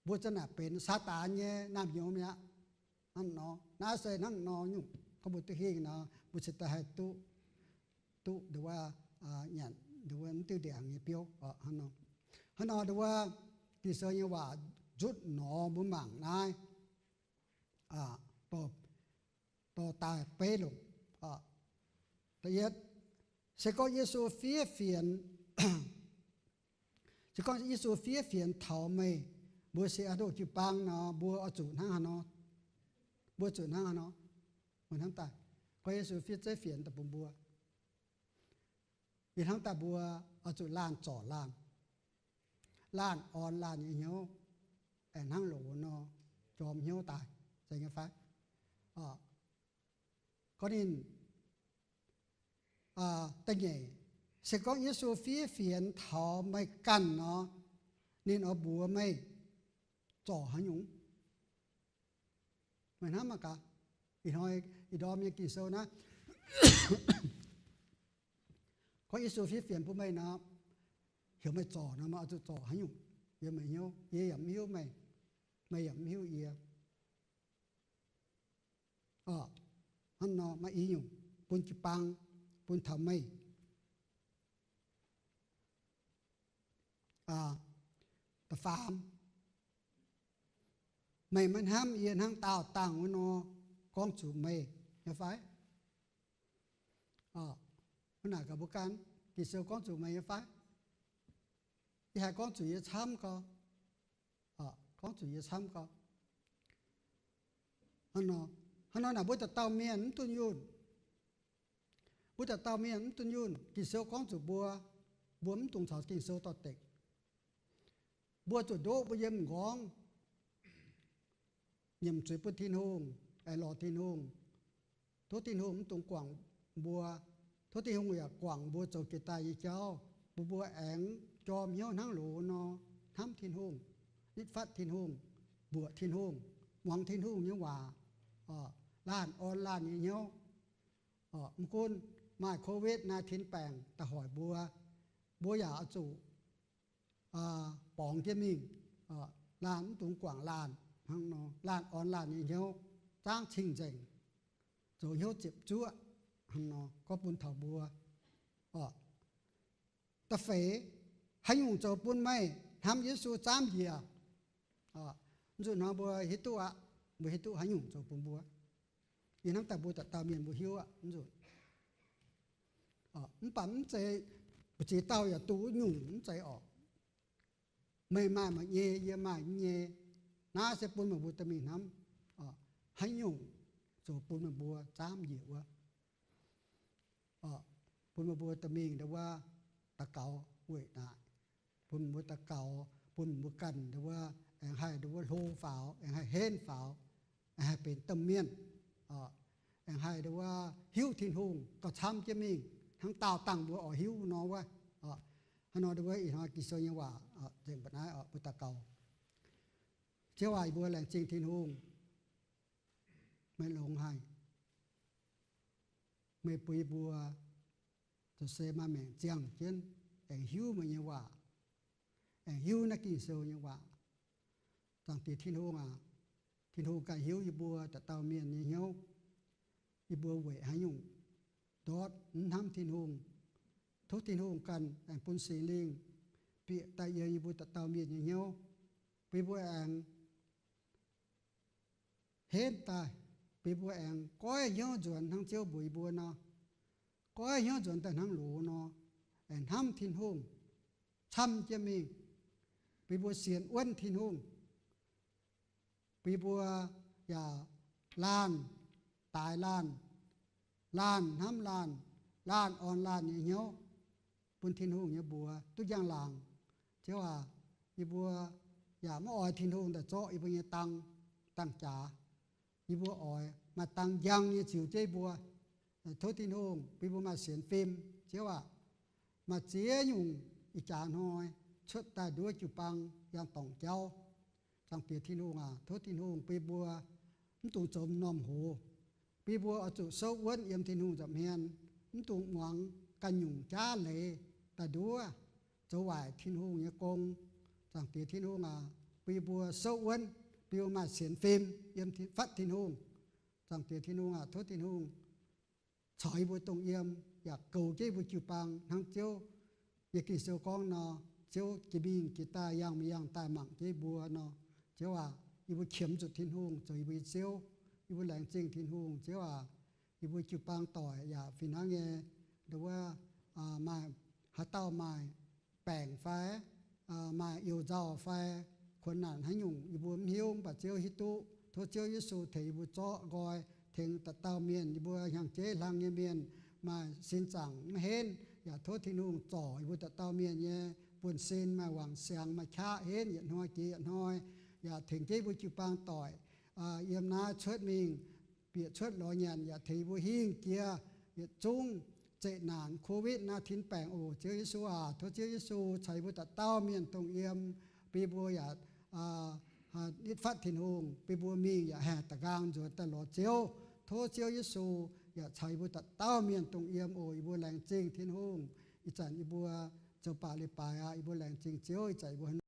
Mbuo za'naaic benx Saadaan nyei naamh nyouz mi'aqv. Hnangv nor, naaiv se hnangv nor nyungc. Gorngv mbuo duqv hingh nor, mbuo cingx daaih haih duqv, duqv nduov wuov, nyanc nduov wuov mv diuh ndiangx nyei biouv. Hnangv nor, nduov wuov, Ging-Sou nyei waac nzutv nor mbuo mangc naaiv dorh daaih beiv longc. Da'yietv, se gorngv Yesu fiev fienx, se gorngv Yesu fiev fienx taux meih mbuo sienx aa doh jiu-baang nor, mbuo oix zuqc hnangv haaix nor? Mbuo zuqc hnangv haaix nor? Mbuo hnamv daaih, gorngv Yesu fiev zeiv fienx daaih bun mbuo, yie hnamv daaih mbuo oix zuqc laanh zorc laanh, laanh orn laanh nyei hnyouv, aengx hnangv loz nor jorm hnyouv daaih, zeiz nyei fai? Gorngv ninh, da'nyeic, se gorngv Yesu fiev fienx taux meih ganh nor, ninh oix mbuox meih, zorc haaix nyungc? Meih hnamv mangc gaax, ih hnoi ih ndorm nyei Ging-Sou naaiv, gorngv Yesu fiev fienx bun meih nor, heuc meih zorc nor, meih oix zuqc zorc haaix nyungc? Yie meih hnyouv, yie yaac mv hiuv meih, meih yaac mv hiuv yie. Orqc, hnangv nor maaih i nyungc bun jiu-baang, bun taux meih. Da'faam, meih maiv hnamv yie hnangv daauh dangh wuov nor gorngv zuqc meih nyei fai? Hnangv naaic gaax mbuo ganh, Ging-Sou gorngv zuqc meih nyei fai? Yie haih gorngv zuqc yie camv gau. Gorngv zuqc yie camv gau. Hnangv nor naaic mbuo dauh dauh mienh mv dunh yunh. Mbuo dauh dauh mienh mv dunh yunh. Ging-Sou gorngv zuqc mbuo, mbuo mv dungx caux Ging-Sou dorh dekc. Mbuo zuqc ndoqv mbuo yiem m'nqorngv, nyiemc zuiz bun Tin-Hungh, aengx lorz Tin-Hungh. Tov Tin-Hungh mv dungx guangc mbuo. Tov Tin-Hungh yaac guangc mbuo zoux jiex daaih nyei jauv, bun mbuo aengx jorm hnyouv hnangv loz nor, hnamv Tin-Hungh, nitv fatv Tin-Hungh, mbuoqc Tin-Hungh, muangx Tin-Hungh nyei waac, laanh orn laanh nyei hnyouv. Mv gunv maaih Covid nineteen baengc daaih hoic mbuo, mbuo yaac oix zuqc borngz jienv mingh, laanh mv dungx guangc laanh hnangv nor, laanh orn laanh nyei hnyouv, zaangv cing-nzengc, zoux hnyouv ziepc zuoqv hnangv nor, gorngv bun taux mbuo. Da'feix, haaix nyungc zoux bun meih hnamv Yesu zaamv njiec? Mv nzunc hnoi mbuo hiuv duqv aqv. Mbuo hiuv duqv haaix nyungc zoux bun mbuo. Yie hnamv daaih mbuo dauh dauh mienh mbuo hiuv aqv. Mv nzunc, mv baac mv zeiz mbu'ziex dauh yaac duqv wuov nyungc, mv zeiz orqc. Meih maaih meih nyei, yie maaih yie nyei. Naaiv se bun meih mbuo dorh mingh hnamv haaix nyungc zoux bun meih mbuo zaamv njiec wuov. Bun meih mbuo dorh mingh ndau wuov daux gaux weic naaic. Bun meih mbuo daux gaux, bun meih mbuo ganh ndau wuov aengx haih ndau wuov hlo faaux, aengx haih henv faaux, aengx haih benx domh mienh, aengx haih ndau wuov hiuv Tin-Hungh gauh camv jienv mingh hnangv daauh dangh mbuo oix hiuv nor wuov. Hnangv nor ndau wuov ih hnoi Ging-Sou nyei waac nzengc mbu'naaiv, mbuo daux gaux. Ziouv aac, yie mbuo laengz zingh Tin-Hungh, meih longx haic. Meih bun yie mbuo zoux se maaih maengc ziangh jienv aengx hiuv meih nyei waac, aengx hiuv naaiv Ging-Sou nyei waac. Zaangc Diex Tin-Hungh aac, Tin-Hungh ganh hiuv yie mbuo dauh dauh mienh nyei hnyouv. Yie mbuo weic haaix nyungc ndortv mv hnamv Tin-Hungh? Tov Tin-Hungh ganh aengx bun Singx Lingh bieqc daaih yiem yie mbuo dauh dauh mienh nyei hnyouv, bun yie mbuo aengx henv daaih, bun yie mbuo aengx goiv hnyouv nzuonx hnangv Ziouv mbuox yie mbuo nor, goiv hnyouv nzuonx daaih hnangv loz nor, aengx hnamv Tin-Hungh camv jienv mingh, bun yie mbuo sienx wuonv Tin-Hungh, bun yie mbuo yaac laanh daaix laanh, laanh hnamv laanh, laanh orn laanh nyei hnyouv, bun Tin-Hungh nyei mbuox duqv njang-laangc. Ziouv aac, yie mbuo yaac maiv oix Tin-Hungh daaih zorqv yie mbuo nyei dang, dang-jaax. Yie mbuo oix maaih dang njang nyei ziux jienv yie mbuo. Tov Tin-Hungh bun yie mbuo maaih sienx fim. Ziouv aac, maaih ziex nyungc ih jaax hnoi cuotv daaih nduov jiu-baang yangh dorngc jauv. Zaangc Diex Tin-Hungh aac, tov Tin-Hungh bun yie mbuo mv dungx zoux m'normh hoz, bun yie mbuo oix zuqc souv wuonv yiem Tin-Hungh nza'hmien, mv dungx muangx ganh nyungc jaav leiz daaih nduov, zoux waaic Tin-Hungh nyei gong. Zaangc Diex Tin-Hungh aac, bun yie mbuo souv wuonv, bun yie mbuo maaih sienx fim yiem fatv Tin-Hungh. Zaangc Diex Tin-Hungh aac, tov Tin-Hungh caux yie mbuo dongh yiem, yaac goux jienv yie mbuo jiu-baang hnangv Ziouv nyei Ging-Sou gorngv nor, Ziouv jiex mingh jiex daaih, yangh mingh yangh daaih mangc jienv yie mbuo nor. Ziouv aac, yie mbuo qiemx zuqc Tin-Hungh zoux yie mbuo nyei Ziouv. Yie mbuo laengz zingh Tin-Hungh. Ziouv aac, yie mbuo jiu-baang doic yaac fih hnangv nyei, ndau wuov, maaih haaix dauh maaih baengc fai, maaih you-nzauh fai, kuonx naanc haaix nyungc yie mbuo mv hiuv, mv baac Ziouv hiuv duqv. Tov Ziouv Yesu tengx yie mbuo zorqv nqoi, tengx dauh dauh mienh, yie mbuo hnyangx-jeiv hlang nyei mienh maaih sin zaangc mv henv, yaac tov Tin-Hungh zorc yie mbuo dauh dauh mienh nyei buonv-sin maaih wangc siangx, maaih qaqv henv yietc hnoi jiex yietc hnoi, yaac tengx jienv yie mbuo jiu-baang doic yiem naaiv cuotv mingh, bieqc cuotv lorz nyanc, yaac tengx yie mbuo hingh jiex yietc zungv zeqc naanc Covid nineteen baengc oc. Ziouv Yesu aac, tov Ziouv Yesu caux yie mbuo dauh dauh mienh dongh yiem, bun yie mbuo yaac nitv fatv Tin-Hungh, bun mbuo mingh yaac haengh da'nqaang nzuonx daaih lorz Ziouv. Tov Ziouv Yesu yaac caux yie mbuo dauh dauh mienh dongh yiem oc. Yie mbuo laengz zingh Tin-Hungh. Ih zanc yie mbuo zoux baac leiz-baaix aqv. Yie mbuo laengz zingh Ziouv. Ih zanc yie mbuo